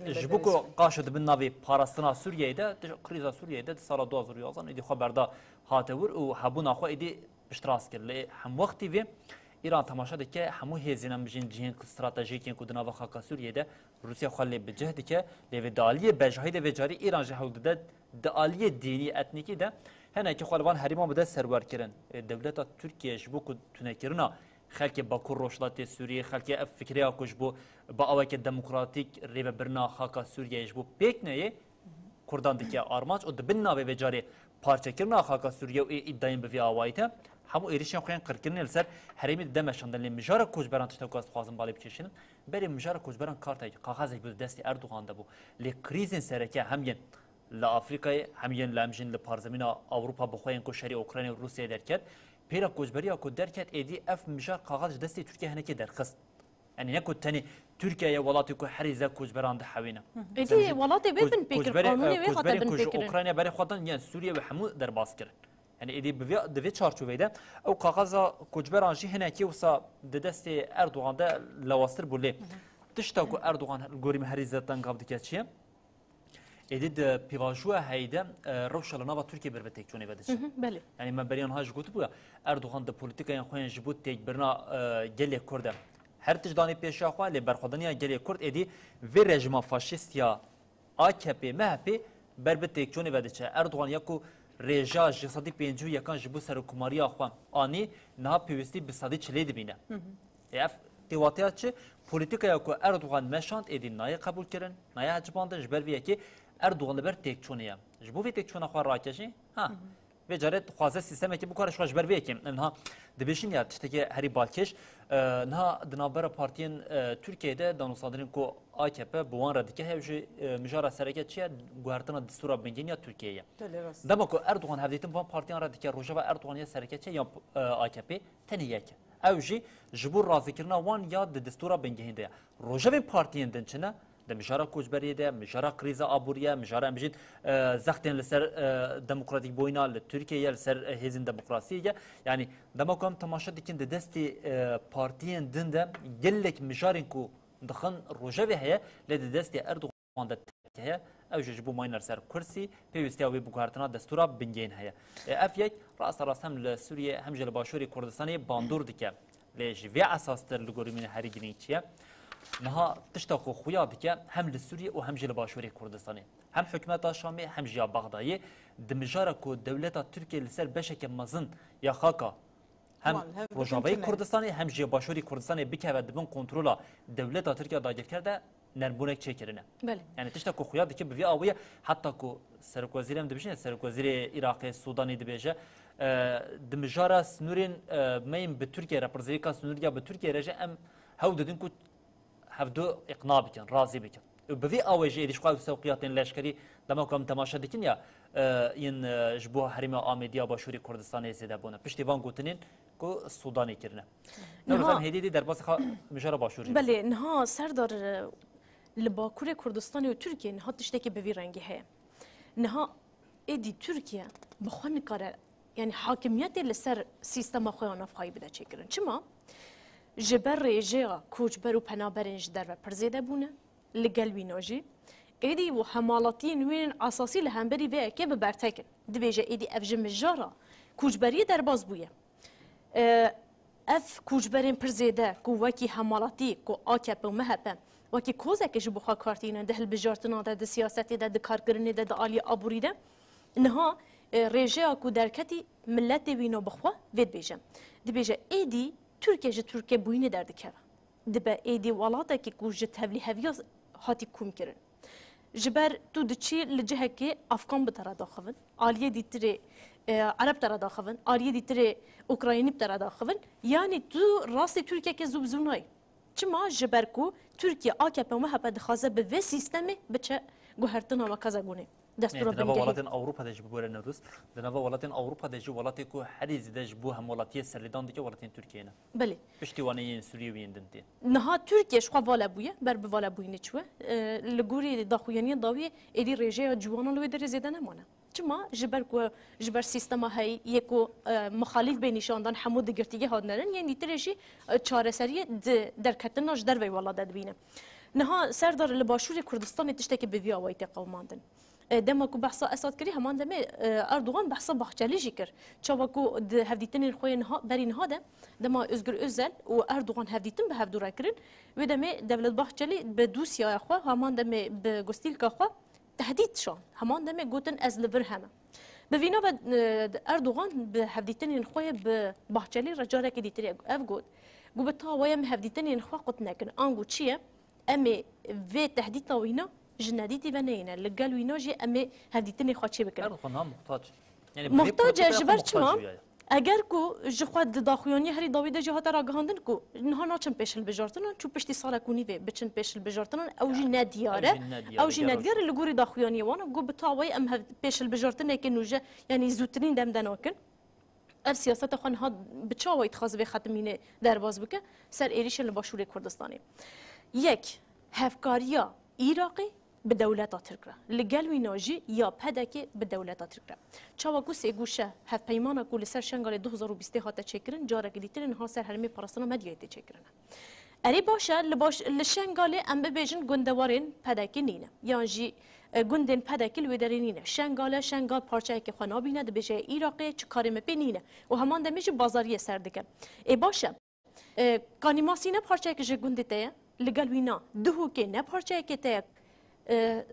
e, ji bo ku qaşo dibin navê parastina Sûriyeyê de, di krîza Sûriyeyê de, di sala du hazar û yazan êdî xwe berda hate wir û hebûna xwe êdî piştrast kir. Lê hemwextî vê Îran temaşe dike, hemû hêzên em bijîn cihên stratejîkên ku di nava xaka Sûriyê de Rûsya xwe lê bi cih dike, lê vê di aliyê bejahî de vê carî Îran jî hewl dide di aliyê dînî, etnîkî de hinekî xwe li van herêman bide serwerkirin. Ê, dewleta Tirkiye ji bo ku tunekirina xelkê Bakur Rojhilatê Sûriyê, xelkê ev fikreya ku ji bo bi aweke demokratîk rêvebirina xaka Sûriyeyê ji bo pêk neyê, Kurdan dike armanc û di bin navê vê carê parçekirina xaka Sûriye û ê îdayên bi vî awayî de hemû êrişên xwe yên qirkirinê li ser herêmî dide meşandin. Lê mijara koçberan tişta ku ez dixwazim balê bikêşînim, berê mijara koçberan kartek, kaxezek bû di destê Erdogan de bû. Lê krîzên sereke hem yên li Afrîkayê hem yên li em jîn li parzemîna Ewropa bi xwe yên ku şerê Ukraynayê û Rûsyayê derket, pêra koçberiya ku derket êdî ev mijar kaxez ji destê Tirkiye hinekê derxist. Yanî ne ku tenê Tirkiye ye welatê ku herî zêde koçberan dihewîne. Êdî welatê wê bin pê kir, qanûnê wê hate bin pê kirin. Ukrayna berê xwe dan, yan Sûriye wê hemû derbas kirin. Yanî êdî bi vê, di vê çarçoveyê de ew kaxeza koçberan jî hinekî wisa di destê Erdogan de lewaztir bû lê. Tişta ku Erdogan li gorî min herî zêde tengav dike çi ye? Êdî di pêvajoya heyî de, e, rewşa li nava Tirkiye ber bi têkçûnê ve diçe. Hı hı, belê. Yanî me beriya niha jî gotibû ya, Erdogan di polîtîkayên xwe yên ji bo têkbirina, e, gelê Kurd de her tişt danî pêşiya xwe, lê berxwedaniya gelê Kurd êdî vê rejîma faşîst ya A K P, M H P ber bi têkçûnê ve diçe. Erdogan ya ku rêja ji sedî pêncî û yekan ji bo serokkomariya xwe anî, niha pêwîstî bi sedî çilê dibîne. Hı hı. Ê ev tê wateya çi? Polîtîkaya ku Erdogan meşand êdî nayê qebûlkirin, nayê ecibandin, ji ber vê yekê Erdogan li ber têkçûnê ye. Ji bo vê têkçûna xwe rakejî, ha, vê carê dixwaze sîstemekê bikare ji xwe ji ber vê yekê. Em niha dibêjin ya tiştekê herî balkêş, e, niha di navbera partiyên, e, Tirkiyeyê de danûstandinên ku A K P bi wan re dike, hev jî, e, mijara sereke çi ye? Guhertina destûra bingehîn ya Tirkiyeyê ye. Belê, rast. Dema ku Erdogan hevdîtin van partiyan re dike, rojeva Erdogan ya sereke çi ye? Ya, e, A K P tenê yek e. Ew jî ji bo razîkirina wan ya di destûra bingehîn de ye. Rojevên partiyên din çi ne? Di mijara koçberiyê de, mijara krîza aboriyê, mijara em bijîn, e, zextên li ser, e, demokratîkbûyîna li Tirkiyeyê, li ser, e, hêzên demokrasiyê ye. Yanî dema ku em temaşe dikin di destê, e, partiyên din de gelek mijarên ku dixin rojevê heye, lê di destê Erdogan de tek heye, ew jî ji bo mayîna li ser kursî, pêwîstiya wê bi guhertina destûra bingehîn heye. Ê, ev yek rasta rast hem li Sûriyê hem jî li Başûrê Kurdistanê bandor dike. Lê ji vê esastir li gorî min herî girîng çi ye? Niha tişta ku xuya dike hem li Sûriyê û hem jî li Başûrê Kurdistanê. Hem hikûmeta Şamê hem jî ya Bexdayê di mijara ku dewleta Tirkiye li ser beşeke mezin ya xaka hem Rojavayê Kurdistanê hem jî Başûrê Kurdistanê bikeve di bin kontrola dewleta Tirkiye dagirker de nermbûnek çêkirine. Belê. Yani tişta ku xuya dike bi vî awiyê, heta ku serokwezîrê em dibêjin, serokwezîrê Iraqê, Sûdanê dibêje, e, di mijara sinûrên, e, me yên bi Tirkiye re, pirsgirêka sinûriya bi Tirkiye re jî em hewl didin ku hevdu îqna bikin, razî bikin. Bi vî awê jî êdî ji xwe ew sewqiyatên leşkerî dema ku em temaşe dikin ya, e, yên, e, ji bo herêma Amêdiya Başûrê Kurdistanê zêde bûne. Piştî van gotinên ku Sûdanê kirine. Newroz, em hêdî dî derbasî xwe mijara Başûrê jî bikin. Belê, niha Serdar, e, li Bakurê Kurdistanê û Tirkiyê niha tiştekî bi vî rengî heye. Niha êdî Tirkiye bi xwe nikare, yanî hakimiyetê li ser sîstema xwe ya navxweyî bide çêkirin. Çima? Ji ber rêjeya koçber û penaberên ji derve pir zêde bûne. Li gel wîna jî, êdî û hemalatiyên wî yên esasî li hemberî vê yekê bi bertek in. Dibêje êdî ev ji mijara koçberiyê derbas bûye. E, ev koçberên pir zêde ku wekî hemalatî, ku A K P û M H P wekî kozeke ji bo xwe kar tînin, di hilbijartina de, di siyasetê de, di karkirinê de, di aliyê aborî de, niha, e, rêjeya ku derketî miletê wîna bi xwe vê dibêje. Dibêje êdî Tirkiye ji Tirkiyebûyînê derdikeve. Dibe êdî welatekî ku ji tevlîheviya hatî komkirin. Ji ber tu diçî li cihekê Afgan bi te re daxivin, aliyê dîtirê, e, Ereb te re daxivin, aliyê dîtirê Ukraynî bi te re daxivin. Yanî tu rastê Tirkiyeke zû bi zû nayî. Çima? Ji ber ku Tirkiye, A K P û M H P dixwaze bi vê sîstemê biçe guhertina me keza gunê. Destûra Nê, di nava bingehîn. Welatên Ewropa de jî bibore Newroz. Di nava welatên Ewropa de jî welatê ku herî zêde ji bo hemwelatiyê serlêdan dike welatên Tirkiyê ne. Belê. Piştî wan ê yên Sûriyê û yên din tên. Niha Tirkiye ji xwe vala bûye, ber bi vala bûyînê çûye. E, li gorî daxuyaniyên dawiyê êdî rêjeya ciwanan li wê derê zêde nemane. Çima? Ji ber ku, ji ber sîstema heyî yê ku, e, muxalîf bê nîşandan hemû di girtîgehê hatine rin, yên dîtirê jî, e, çareseriyê di derketina ji derveyî welat de dibîne. Niha Serdar, li Başûrê Kurdistanê tiştekî bi vî awayî tê qewimandin. E, dema ku behsa Esad kirî, heman demê, e, Erdogan behsa Bahçelî jî kir. Çawa ku di hevdîtinên xwe yê niha, berî niha de, dema Özgür Özel û Erdogan hevdîtin bi hevdû re kirin, wê demê Devlet Bahçelî bi dûsyaya xwe, heman demê bi gustîlka xwe tehdît şand. Heman demê gotin, ez li vir heme. Bi vîna ve, e, Erdogan bi hevdîtinên xwe yê bi Bahçelî re carekê dîtirê ev got, got, bi tawa ye em hevdîtinên xwe qut nekin. Ango çi ye? Em ê vê tehdîta wîna ji nedîtî ve neyîne. Li gel wîna jî em ê hevdîtinê xwe çê bikin. Her xwe niha muhtaç. Yanî bi vê Muhtac e, politikaya ji xwe ber muhtac çima? Bûye. Eger ku ji xwe di daxuyaniyê herî dawî de jî hate ragihandin ku niha naçin pêşhilbijartinan, çû piştî salek û nîvê biçin pêşhilbijartinan, ew jî ne diyar e. Ew jî ne diyar e, ew jî ne diyar e li gorî daxuyaniyê wan e. Ku bi tawayî em hev-, pêşhilbijartineke nûje, yanî zûtirîn dem de nakin. Ev siyaseta xwe niha bi çawayî dixwaze vê xetimînê derbas bike ser êrîşên li Başûrê Kurdistanê. Yek, hevkariya Iraqê bi dewleta Tirk re. Li gel wîna jî ya P D K bi dewleta Tirk re. Çawa ku sêgûşe hevpeymana ku li ser Şengalê du hezar û bîstê hate çêkirin, careke dîtirê niha ser herêmê parastina medyayê tê çêkirin. Erê baş e, li baş, li Şengalê em bibêjin gundewarên P D K nîne. Yan jî, e, gundên P D K li wê derê nîne. Şengal e, Şengal parçeyeke xwe nabîne, dibêje Iraqê, çi karê me pê nîne. Û heman demê jî bazariyê ser dike. Ê baş e. E, Kanîmasî ne parçeyeke ji gundê te ye, li gel wîna Duhokê ne parçeyeke te ye. E,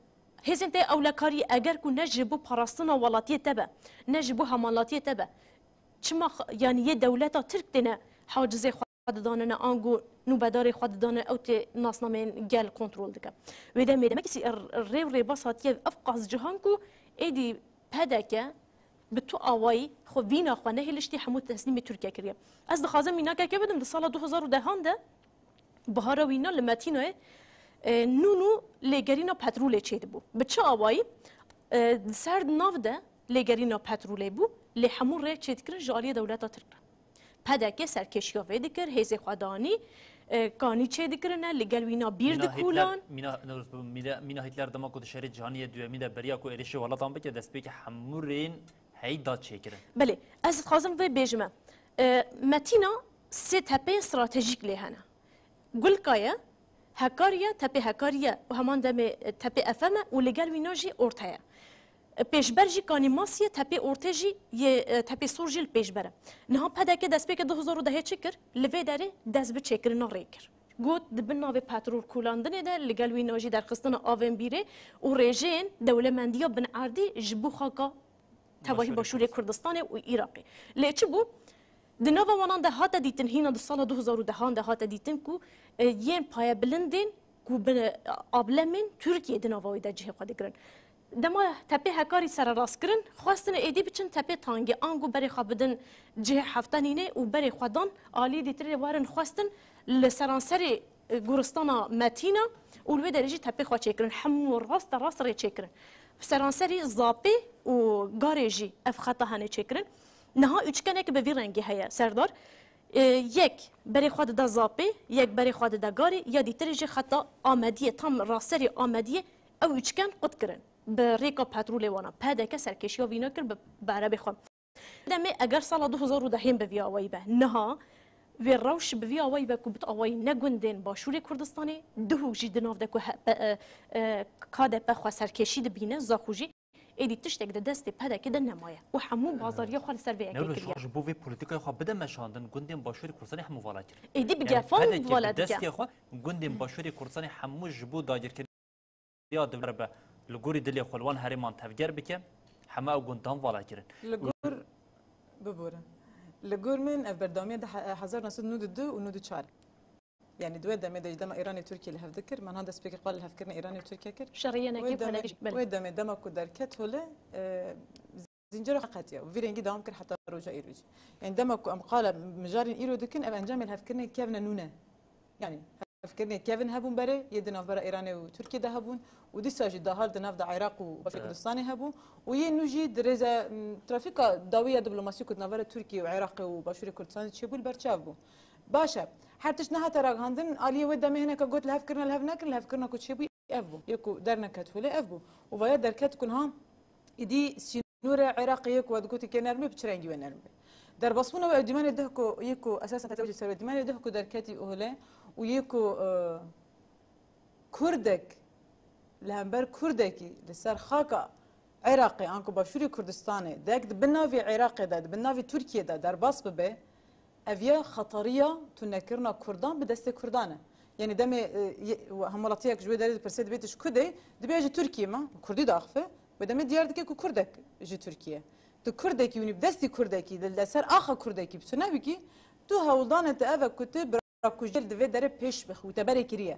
hêzên te ewlekarî eger ku ne ji bo parastina welatiyê te be, ne ji bo hemalatiyê te be, çima x-, yanî yê dewleta Tirk têne hacizê xwe didanine, ango nûbedarê xwe didane, ew tê nasnameyên gel kontrol dike. Wê demê demekî sî-, r-, rê û rêbaz hatiye ev qas cihan ku êdî P D K bi tu awayî xwe vîna xwe nehêliştî hemû teslîmê Tirkiye kiriye. Ez dixwazim mînakeke bidim, di sala du hezar û dehan de bihara wîna li Metînayê, e, nû nû lêgerîna petrolê çêdibû. Bi çi awayî? E, di ser nav de lêgerîna petrolê bû, lê hemû rê çêdikirin ji aliyê dewleta Tirk re. P D K serkêşiya vê dikir, hêzê xwe danî, e, kanî çêdikirine, li gel wîna bîr dikûlan. Mîna Hitler, mîna, Newroz, mîna, mîna Hitler dema ku di şerê cîhanî yê duyemî de beriya ku êrişê welatan bike, destpêkê hemû rêyên heyî da çêkirin. Belê, ez dixwazim vê bêjime. E, Metîna sê tepeyên stratejîk lê hene. Gulka ye, Hekarî ye, tepê Hekarî ye û heman demê, e, tepê Efem e û li gel wîna jî Orte ye. E, pêşber jî Kanîmasî ye, tepê Orte jî yê, e, tepê Sor jî li pêşber e. Niha P D K destpêkê du hezar û dehê çi kir? Li vê derê dest bi çêkirina rê kir. Got, di bin navê petrol kûlandinê de, li gel wîna jî derxistina avên bîrê û rêjeyên dewlemendiya binerdî ji bo xaka tevahî Başûrê Başûrê Kurdistanê û Iraqê. Lê çi bû? Di nava wanan de hate dîtin, hîna di sala du hezar û dehan de hate dîtin ku, e, yên payebilindên ku bi ablemên Tirkiyê di nava wê de cihê xwe digirin. Dema tepê Hekarî sererast kirin, xwestin êdî biçin tepê Tangê, ango berê xwe bidin cihê Heftenînê û berê xwe dan aliyê dîtirê werin xwestin li seranserê e, goristana Metîna û li wê derê jî tepê xwe çêkirin. Hemû raste rast rê çêkirin. Seranserî Zapê û Garê jî ev xeta hene çêkirin. Niha üçgenek bi vî rengî heye, Serdar. E, yek berê xwe dide Zapê, yek berê xwe dide Garê, ya dîtirê jî xeta Amediyê, tam raserî Amediyê ew üçgen qut kirin. Bi rêka petrolê wana. P D K serkêşiya vîna kir bi, bi erebê xwe. Demê eger sala du hezar û dehê bi vî awayî be, niha wê rewş bi vî awayî be ku bi tu awayî ne gundên Başûrê Kurdistanê, duhûk jî di nav de ku he-, pe-, e, e, K D P xwe serkêşî dibîne, Zaxo jî, êdî tiştek di destê P D K de nemaye û hemû bazariya xwe li ser vê yekê Newroz kiriye. Ji bo vê polîtîkaya xwe bide meşandin, gundên Başûrê Kurdistanê hemû vala kirin. Êdî bi Yani gefan P D K vala bi dike. Destê xwe gundên Başûrê Kurdistanê hemû ji bo dagirkirina ya dewleta be, li gorî dilê xwe li wan herêman tevger bike, heme ew gundan vala kirin. Li gor, biborin. Li gor min ev berdewamiya di he-, hezar neh sed û nod û du û nod û çar. Yani di wê demê de ji dema Îranê Tirkiye li hev dikir, me niha destpêkê qal li hevkirina Îranê û Tirkiye kir. Şerî yenekê Wê demê, P D K jî, belê. Wê demê dema ku derket hole, e, zincira xwe qetiya. Vî rengî dewam kir heta roja îro jî. Yani dema ku em qala mijarên îro dikin, ev encamê li hevkirinê kevne nû ne. Yani hevkirinê kevin hebûn berê, yê di navbera Îranê û Tirkiye de hebûn û dîsa jî dahal di nav de Iraq û Başûrê Evet. Kurdistanê hebû û yê nû jî di rêze, m, trafîka dawî ya diplomasî ku di navbera Tirkiye û Iraqê û Başûrê Kurdistanê çêbû li ber çav bû. Baş e, her tişt nehate ragihandin, aliyê wê demê hineka got li hev kirine, li hev nekirine, li hev kirina ku çêbû ev bû. Yê ku derneket holê ev bû. Û vaya derket ku niha êdî sînorê Iraqê yê ku we digotî kê nerm be, bi çi rengî wê nerm be. Derbasbûna wê ew dîmenê dih ku, yê ku esasen tecawizê ser wê dîmenê dih ku derketî holê û yê ku, e, Kurdek li hember Kurdekî li ser xaka Iraqê anku Başûrê Kurdistanê dek di bin navê Iraqê de, di bin navê Tirkiyê de derbas bibe, ev ya xetariya tunekirina Kurdan bi destê Kurdan e. Yanî demê, e, ye-, hemwelatiyek ji wê derê dipirsê dibê tu ji ku de yî, dibê ji Tirkiyê me, Kurdî diaxife, wê demê diyar dike ku Kurdek ji Tirkiyê. Tu Kurdekî winî bi destî Kurdekî li, li ser axa Kurdekî bi tu nebikî, tu hewldanê te ev e ku tu bi Rakujiyê li vê derê pêş bixî û te berê kiriye.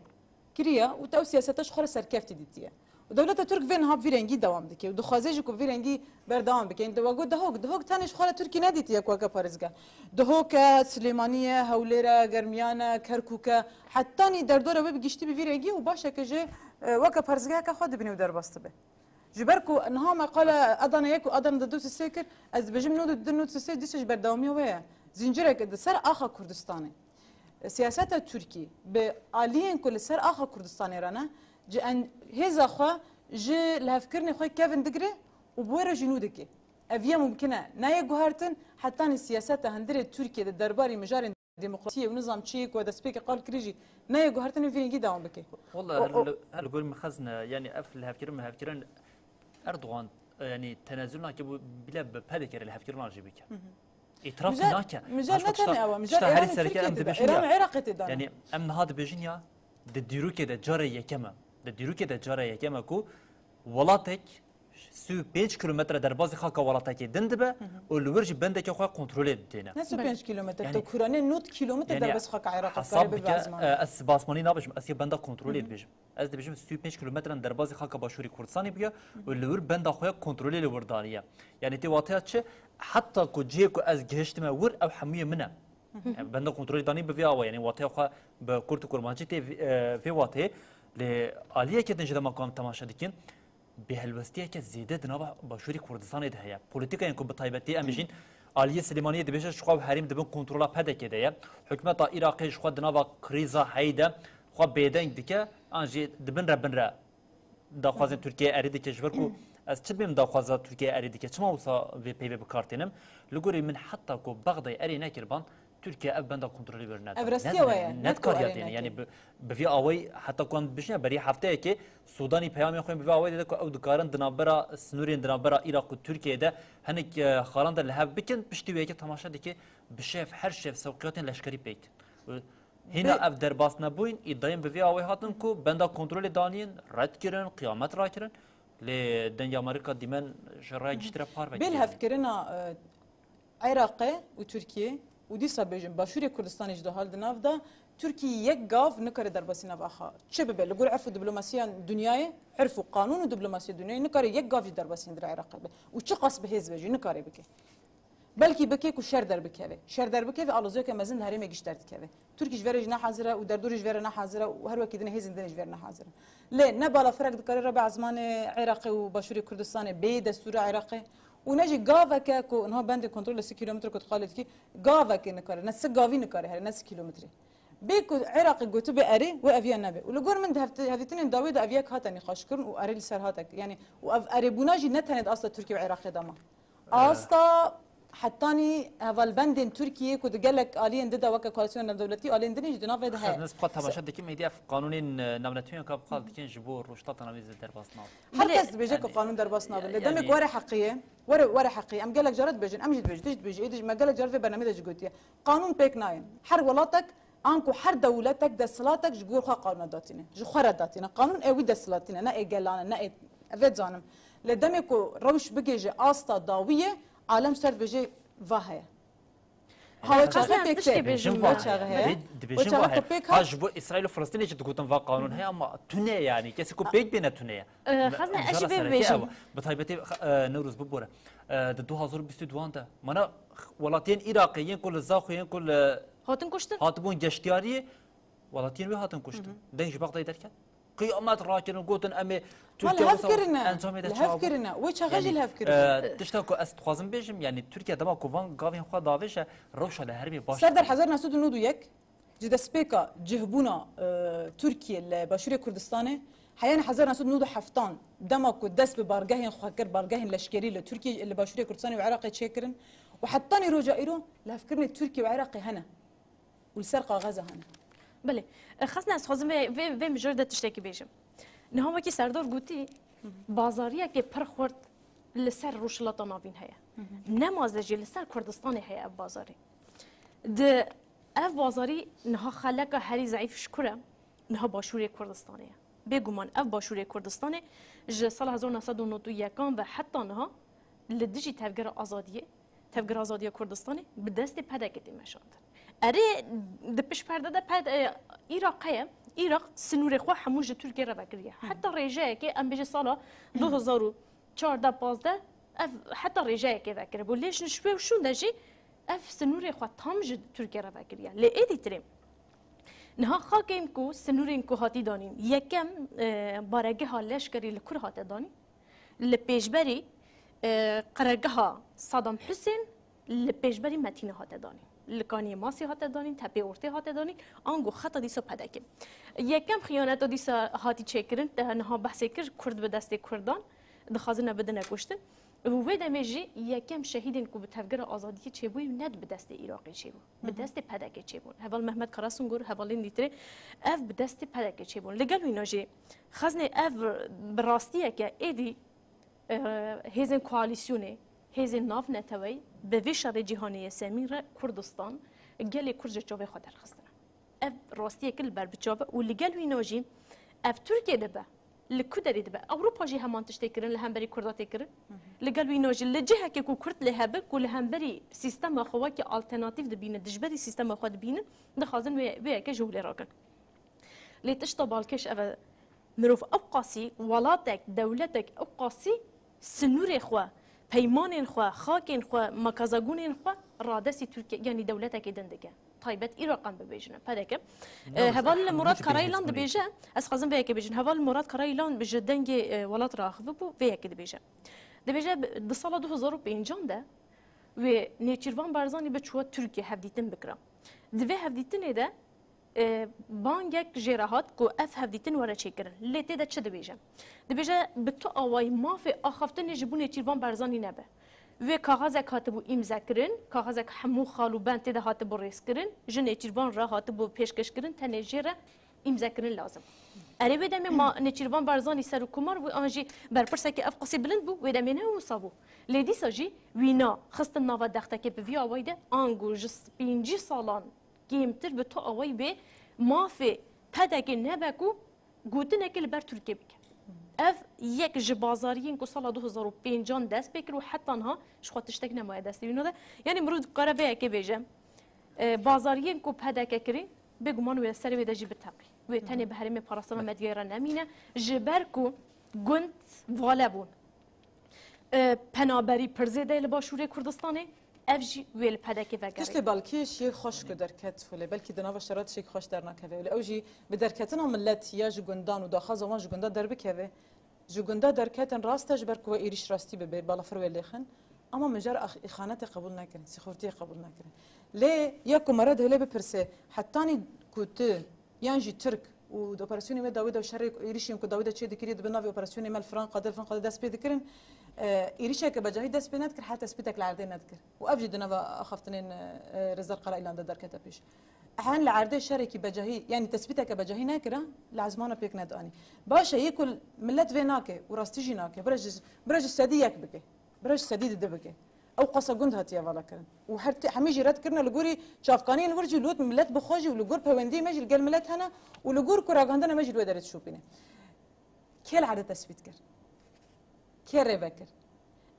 Kiriye û te ew siyaseta ji xwe re serkeftî dîtiye. Û dewleta Tirk vê niha bi vî rengî dewam dike û dixwaze jî ku vî rengî berdewam bike. Yanî we got Dihok, Dihok tenê ji xwe re Tirkî nedîtiye ku weke parêzgeh. Dihok e, Silêmanî ye, Hewlêr e, Germiyan e, Kerkûk e. Hetanî derdora wê bi giştî bi vî rengî û baş e ke jê, e, weke parêzgeheke xwe dibîne û derbas dibe. Ji ber ku niha me qala Adana yek û Adana du sê kir, ez dibêjim nod û du nod sê dîsa ji berdewamiya wê ye. Zincireke di ser axa Kurdistanê. Siyaseta Tirkî bi aliyên ku li ser axa Kurdistanê re ne, ji en-, hêza xwe ji lihevkirinê xwe kevin digire û bi wê re jî nû dike. Ev yê mumkin e. Nayê guhertin, hetanî siyaseta hundirê Tirkiyê di derbarê mijarên demokrasiyê û nizam çiyê ku we destpêkê qal kirî jî nayê guhertin û vî rengî dewam bike. Wala O, her o li, her li gor min xezne, yani ev lihevkirin mihevkirin Erdogan, e, yani tenezül nake bu bile bi P D K re lihevkirina jî bike. Hı hı. Îtiraf Mijar, nake. mijar Haşma ne tişta, tene ewa, mijar tişta herî Îran û sereke Tirkiye em tê de, dibêjin Îran ya. û Iraqê tê de. Yani em niha dibêjin ya, di dîrokê de cara yekem e. Di dîrokê de cara yekem e ku welatek sî û pênc kilometre derbazî xaka welatekê din dibe Hı hı. û li wir jî bendeke xwe kontrolê didêne. Ne sî û pênc Belê. kilometre, Yani, tu kuranê nod kilometre yani derbas xaka Iraqê hesab kare bike, bibe azman. e, ez bi asmanî nabêjim, ez yê benda kontrolê Hı hı. dibêjim. Ez dibêjim sî û pênc kilometran derbazî xaka Başûrê Kurdistanê bûye û li wir benda xwe ya kontrolê li wir daniye. Yani tê wateya çi? Heta ku cihê ku ez gihiştime wir ew hemûyê min e. Hı hı. Yani benda kontrolê danî bi vê awa, yani wateya xwe bi kurt û kurmancî tê vê, e, vê wateyê. Lê aliyeke din ji dema ku em temaşe dikin, bêhelwestiyeke zêde di nava Başûrê Kurdistanê de heye. Polîtîkayên ku bi taybetî em jîn aliyê Silêmaniyê dibêje ji xwe ew herêm di bin kontrola P D K de ye. Hikûmeta Iraqê ji xwe di nava krîza heyî de xwe bêdeng dike, an jî di bin re bin re daxwazên Tirkiye erê dike, ji ber ku ez çi bêm daxwaza Tirkiye erê dike, çima wisa vê peyvê bi kar tênim? Li gorî min heta ku Bexdayê erê nekiriban, Tirkiye ev benda kontrolê wê neda. Ev restiye Ne, we ne, ye, ne ne dikariya ku erê têne. Neke. Yani bi, bi vî awayî heta ku em dibêjin ya berî hefteyekê Sûdanî peyamên xwe bi vî awayî dide ku ew dikarin di navbera sînorên di navbera Iraq û Tirkiyeyê de hinek, e, xalan de li hev bikin, piştî wê yekê temaşe dike bi şev, her şev sewqiyatên leşkerî pêk. Hîna Bi- ev derbasnebûyîn, îdayên bi vî awayî hatin ku benda kontrolê danîn, red kirin, qiyamet rakirin. Lê dengê Amerîka dîmen ji raya giştî re parve Bê kiriye. lihevkirina, e, Iraqê û Tirkiyê û dîsa bêjin Başûrê Kurdistanê ji dahal di nav de, Tirkiyê yek gav nikare derbasî nav axa çi bibe. Li gor erf û diplomasiya dinyayê, erf û qanûn û diplomasiya dinyayê nikare yek gav jî derbasî hundirê Iraqê bibe. Û çiqas bi hêz be jî nikare bike. Belkî bike ku şer derbikeve. Şer derbikeve, aloziyeke mezin li herêmê giş derdikeve. Tirkî ji verê jî ne hazir e û derdorê ji verê ne hazir e û her wekî din hêzên din jî ji verê ne hazir in. Lê ne balafirek dikare Rebe Ezmanê Iraqê û Başûrê Kurdistanê bê destûra Iraqê û ne jî gaveke ku niha bendê kontrolê sî kîlometre ku tu qalê dikî, gavekê nikare, ne sî gavî nikare here, ne sî kîlometrê. Bê ku Iraqê gotibê erê, wê eviya nebe. Û li gor min di hevti-, hevdîtinên dawî de ev yek hate nîqaşkirin û erê li ser hate. Yanî û ev erêbûna jî ne tenê di asta Tirkiye û Iraqê de ma. Asta hetanî hevalbendên Tirkiyê ku di gelek aliyên di de weke koalîsyona navdewletî aliyên din jî di navê de heye. Xeznes bi xwe temaşe dikim, êdî ev qanûnên, e, navneteweyên ka bi xwe dikên ji bo Rojhilata Navîn zî derbas nabin. Her kes dibêje ku qanûn derbas nabin. Lê demê ku were heqî ye, were, were heqî ye. Em gelek caran dibêjin, em jî dibêjin, tu jî dibêjî, êdî jî me gelek caran vê bernameyê de jî gotiye. Qanûn pêk nayên. Her welatek, anku her dewletek, desthilatek ji gor xwe qanûna datîne. Ji xwe re datîne. Qanûn ê wî desthilatî ne, ne ê gelan e, ne ê, vê dizanim. Lê demê ku rewş bigihêje asta dawiyê, alem ji te re dibêje va heye. Hawe çaxê pêk tê. Dibêjin va heye. Dibêjin va heye. Ha, ji bo Îsraîl û Filistînê jî digotin va qanûn heye, ama tune, yanî kesê ku pêk bêne tune ye. Xezne, ez jî vê bibêjim. Bi taybetî, e, Newroz bibore. E, di du hazar û bîst û duan de. Mana welatiyên Iraqê yên ku li Zaxo, yên ku li Hatin kuştin? Hatibûn geştiyariyê, welatiyên wê hatin kuştin. Deng ji Bexdayê derket. Qiyamet rakirin, gotin em ê Tirkiye wisa encamê de çawa bû. Li hev kirine. Wê çaxê jî li hev kirine. E, tişta ku ez dixwazim bêjim, yanî Tirkiye dema ku van gavên xwe davêje, rewşa li herêmê baş. Serdar hezar neh sed û nod û yek, ji destpêka cihbûna, e, Tirkiye li Başûrê Kurdistanê, heyana hezar neh sed û nod û heftan, dema ku dest bi bargehên xwe kir, bargehên leşkerî li Tirkiye, li Başûrê Kurdistanê û Iraqê çêkirin û hetanî roja îro lihevkirinê Tirkiye û Iraqê hene. Û li ser kaxeza hene. Belê. E, Xezne, ez xwazim vê, vê, vê mijarê de tiştekî bêjim. Niha wekî Serdar gotî, bazariyekê pir xurt li ser Rojhilata Navîn heye. Nemaze jî li ser Kurdistanê heye ev bazarî. Di ev bazarî niha xeleka herî zeîf ji ku re? Niha Başûrê Kurdistanê ye. Bêguman ev Başûrê Kurdistanê ji sala hezar neh sed û nod û yekan ve heta niha li dijî Tevgera Azadiyê, Tevgera Azadiya Kurdistanê bi destê P D K'ê tê meşandin. Erê, di pişt perde de P D, e, Iraq heye. Iraq sinûrê xwe hemû ji Tirkiye re vekiriye. Heta rêjeyekê, em bêjin sala du hezar û çardeh pazdeh, ev heta rêjeyekê vekiribû. Lê ji şû û şûn de jî ev sinûrê xwe tam ji Tirkiye re vekiriye. Lê êdî tirê. Niha xakên ku, sinûrên ku hatî danîn, yekem, e, baregeha leşkerî li kur hate danîn? Li pêşberî, e, qeregeha Saddam Husên li pêşberî Metînê hate danîn. Li Kaniyê Masê hate danîn, Tepê Ortê hate danîn, ango xeta dîsa P D K. Yekem xiyaneta dîsa hatî çêkirin, te niha behsê kir, Kurd bi destê Kurdan, dixwazine bidine kuştin. Û wê demê jî yekem şehîdên ku bi Tevgera Azadiyê çêbûyî ne bi destê Iraqê çêbû. Bi destê P D K'ê çêbûn. Heval Mehmet Karasungor, hevalên dîtirê, ev bi destê P D K'ê çêbûn. Li gel wîna jî, Xeznê, ev bi rastiyeke êdî, e, hêzên koalîsyonê, hêzên navneteweyî bi vê şerê cîhanê yê semîn re Kurdistan, gelê Kurd ji çavê xwe derxistine. Ev rastiyeke li ber bi çav e û li gel wîna jî ev Tirkiye dibe, li ku derê dibe? Ewropa jî heman tiştê kirin, li hemberî Kurda tê kirin. Li gel wîna jî li cihekê ku Kurd lê hebin, ku li hemberî sîstema xwe wekî alternatîf dibînin, dijberî sîstema xwe dibînin, dixwazin wê, wê yekê ji holê rakin. Lê tişta balkêş ev e, mirov ew qasî, welatek, dewletek ew qasî sinûrê xwe, peymanên xwe, xakên xwe, makazagunên xwe radestî Tirkiye, yanî dewletekê din dike. Taybet Iraq em bibêjin, P D K. E, heval Murat Karaylan dibêje, ez xwazim vê yekê bêjin. Heval Murat Karaylan ji dengê, e, welat re axivibû, vê yekê dibêje. Dibêje, bi-, di sala du hezar û pêncan de wê Nêçîrvan Barzanî biçûya Tirkiye hevdîtin bikira. Di vê hevdîtinê de, e, bangek jê re hat ku ev hevdîtin were çêkirin. Lê tê de çi dibêje? Dibêje, bi tu awayî mafê axaftinê ji bo Nêçîrvan Barzanî nebe. Wê kaxezek hatibû îmzekirin, kaxezek hemû xal û bend tê de hatibû rêzkirin, ji Nêçîrvan re hatibû pêşkêşkirin, tenê jê re îmzekirin lazim. Erê, wê demê ma Nêçîrvan Barzanî serokkomar bû, an jî berpirsekî ev qasî bilind bû, wê demê ne wisa bû. Lê dîsa jî wîna xistin nava dextekê bi vî awayî de, ango ji pêncî salan kêmtir bi tu awayî bê mafê P D K'ê nebe ku gotinekê li ber Tirkiyê bike. Ev yek ji bazariyên ku sala du hezar û pêncan dest pê kir û heta niha ji xwe tiştek nemaye destê wîna de. Yanî mirov dikare vê yekê bêje, e, bazariyên ku P D K kirî, bêguman wê serê wê de jî biteqî. Wê tenê bi herêmê parastina medyayê re nemîne, ji ber ku gund vale bûn. e, penaberî pir zêde ye li Başûrê Kurdistanê, ev jî wê li P D K vegerê. Tiştê belkî şiyê xweş ku derket holê, belkî di nava şera tiştekî xweş dernakeve holê. Ew jî bi derketina milet ya ji gundan û daxwaza wan ji gunda derbikeve. Ji gunda derketin rast e, ji ber ku we êrîş rastî bibe, balafir wê lêxin. Ama min car ax-, îxanetê qebûl nekirin, sîxortiyê qebûl nekirin. Lê ya ku mere dihêle bipirse, hetanî ku tu yan jî Tirk û di operasyonê me dawî de û şerê êrîşên ku dawî de çê dikirî, dibe navê operasyonê me li filan qadê, li filan qadê dest pê dikirin, e, êrîşeke becahî dest pê nedikir, her tespîtek li erdê nedikir. Û ev jî di nava axaftinên, e, Rêzdar Qaraîlan de derkete pêş. Hen li erdê şerekî becahî, yanî tespîteke becahî nekira, li ezmana pêk nedanî. Baş e, yê ku milet vê nake û rastî jî nake, bira ji, bira ji sedî yek bike, bira ji sedî di du bike. Ew qasa gund hatiye vala kirin. Û her tê, hemî jî red kirine li gorî çavkaniyên wir jî, li wir milet bi xwe jî û li gor peywendiya me jî li gel milet hene û li gor ku ragihandina me jî li wê derê dişopîne. Kê li erdê tespît kir? Kê rê vekir?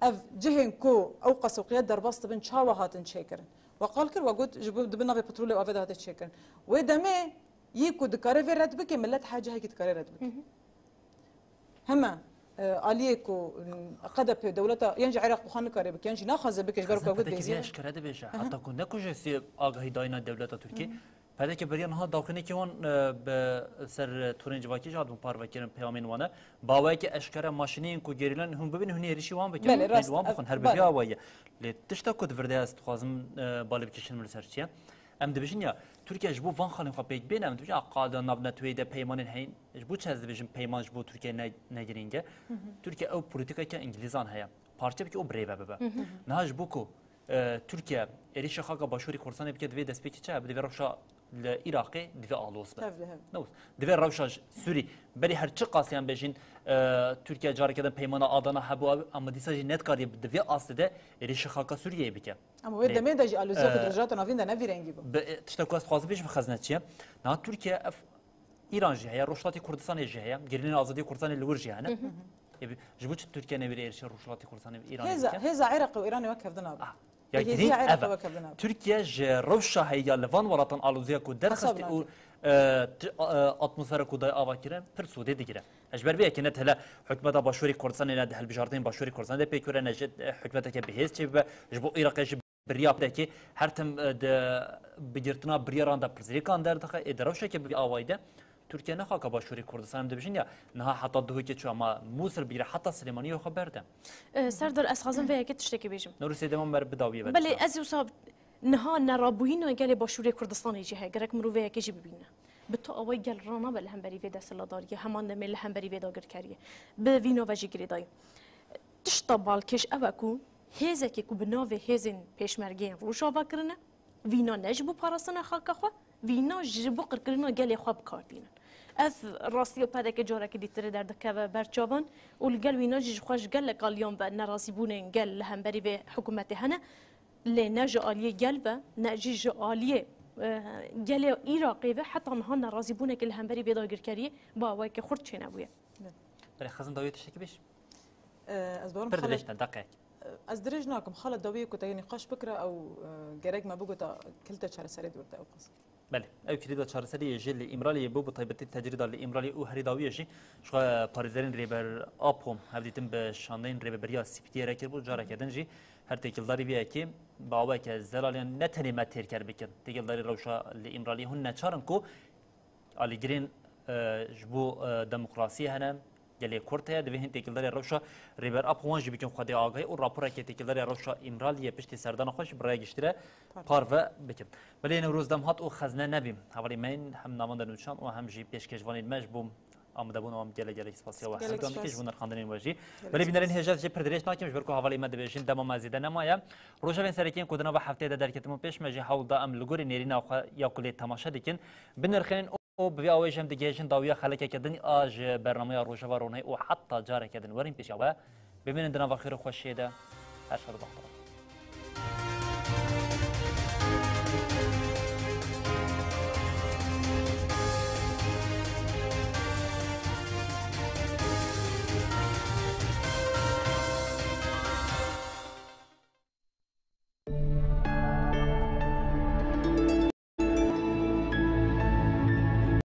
Ev cihên ku ew qas û qiyet derbas dibin çawa hatin çêkirin? We qal kir, we got, ji bo, dibe navê petrolê û avê de hate çêkirin. Wê demê yî ku dikare vê red bike, milet her cihekî dikare red bike. Heme, e, aliyê ku, m, H D P dewleta, yan jî Iraq bi xwe nikare bike, yan jî naxwaze bike, ji ber ku Xezin we got P D K bêzî vê ye. Eşkere dibêje. Aha. Heta ku nekuje sê agahî dayîna dewleta Tirkiyê. P D K beriya niha dawxînekî wan, e, bi ser torên civakî jî hatibûn parvekirin, peyamên wan e. Bi awayekî eşkere maşîneyên ku gerîlan hûn bibînin, hûn êrîşî wan bikin, Belê, hûn rast, wan ev, bixwin, her bi vê belê. awayî ye. Lê tişta ku di vir de ez dixwazim, e, balê bikişin min li ser çi ye? Em dibêjin ya, Tirkiye ji bo van xalên xwe pêk bêne, em dibêjin ya, qada navneteweyê de peymanên heyîn, ji bo çi ez dibêjim peyman ji bo Tirkiye ne, ne girîng e? Tirkiye ew polîtikayeke Îngilîzan heye. Parçe bike û birêve bibe. Niha ji bo ku e, Tirkiye êrîşa xaka Başûrê Kurdistanê bike, divê destpêkê çi hebe? Divê rewşa li Iraqê divê aloz be. Hev li hev. Ne wis? Divê rewşa ji Sûrî, berî her çi qasî em bêjin, e, Tirkiye careke din peymana Adana hebû, ama dîsa jî nedikariye di vê astê de êrîşa xaka Sûriyeyê bike. Ama wê Lê, demê de jî aloziya ku e, di Rojhilata Navîn de ne vî rengî bû. Bi, e, tişta ku ez dixwazim bêjim xezne çi ye? Niha Tirkiye ev Îran jî heye, Rojhilatê Kurdistanê jî heye, gerîlên azadiya Kurdistanê li wir jî hene. Ê, bi-, ji bo çi Tirkiye newêrê êrişa Rojhilatê Kurdistanê û Îranê Hêza, bike? Hêza Iraqê û Îranê wek hevdin abi. Ah, ya Hêziya girîng Iraqê ev e. wek hevdin abi. Tirkiye ji rewşa heye ya li van welatan aloziya ku derxistî Hesab û, nake. e, ti-, e, atmosfera ku daye ava kirin, pir sûdê digire. Ji ber vê yekê ne hele hikûmeta Başûrê Kurdistanê ne di hilbijartinên Başûrê Kurdistanê de pêk were, ne ji, e, hikûmeteke bihêz çêbibe, ji bo Iraqê jî Biriya P D K her tim, e, di bigirtina biryaran de pirsgirêkan derdixe, ê di rewşeke bi vî awayî de Tirkiye ne xaka Başûrê Kurdistanê em dibêjin ya, niha heta Duhokê çû, ama Mûsil bigire heta Silêmaniyê xwe berde. E, Serdar, ez xwazim vê yekê tiştekî bêjim. Newrosê dema me bi dawiyê ve Belê, dişa. ez wisa niha nerabûyîna gelê Başûrê Kurdistanê jî heye. Gerek mirov vê yekê jî bibîne. Bi tu awayî gel ranabe li hemberî vê desthilatdariyê, heman demê li hemberî vê dagirkeriyê. Bi vî nave jî girêdayî. Tişta balkêş ew e ku hêzekê ku bi navê hêzên pêşmergeyên Rojava kirine, vîna ne ji bo parastina xaka xwe, vîna ji bo qirkirina gelê xwe bi kar tînin. Ev rastiya P D K carekî dîtirê derdikeve ber çavan û li gel wîna jî ji xwe ji gelek aliyan ve nerazîbûnên gel li hemberî vê hikûmetê hene. Lê ne ji aliyê gel ve, ne jî ji aliyê, e, gelê Iraqê ve heta niha nerazîbûnekê li hemberî vê dagirkeriyê bi awayekî xurt çênebûye. Belê, xezin dawiyê tiştekî bêj. E, ez bawerim Pir xala dirêj ne, deqeyek. Ez dirêj nakim. Xala dawiyê ku te yê nîqaş bikira ew, e, gerek me bigota kilîta çareserê di wir de ew qas. Belê, ew kilîda çareseriyê jî li Îmraliyê bû, bi taybetî tecrîda li Îmraliyê û herî dawiyê jî ji xwe parêzerên Rêber Apo hevdîtin bi şandeyên rêveberiya Sîpitiyê re kiribû. Careke din jî her têkildarî vê yekê bi awayeke zelaliyan ne tenê me têrker bikin. Têkildarî rewşa li Îmraliyê hûn neçar in ku alîgirên, e, ji bo, e, demokrasiyê hene, gelê Kurd heye, divê hin têkildarê rewşa Rêber Apo wan jî bikin xwedê agahî û raporeke têkildarê rewşa Îmraliyê piştî serdana xwe jî bi raya giştî re parve bikin. Belê Newroz dem hat û xezne nebî. Hevalê me yên hem navan de nûçan û hem jî pêşkêşvanên me ji bo amadebûna wan gelek gelek spasiya we. Gelek Her dam dikî ji spas. bo nirxandinên we jî. Gelek Belê spas. bînerên hêja ez jê pir dirêj nakim, ji ber ku hevalê me dibêjin dema me zêde nemaye. Rojevên sereke yên ku di nava hefteyê de derketibûn pêş me jî hewl da em li gorî nêrîna xwe ya ku lê temaşe dikin, binirxînin. Û bi vî awayî jî em digihêjin dawiya xelekeke din a ji bernameya Rojava Ronahî û heta careke din werin pêşiya we. Bimînin di nava xêr û xweşiyê de. Her şad û bextewar.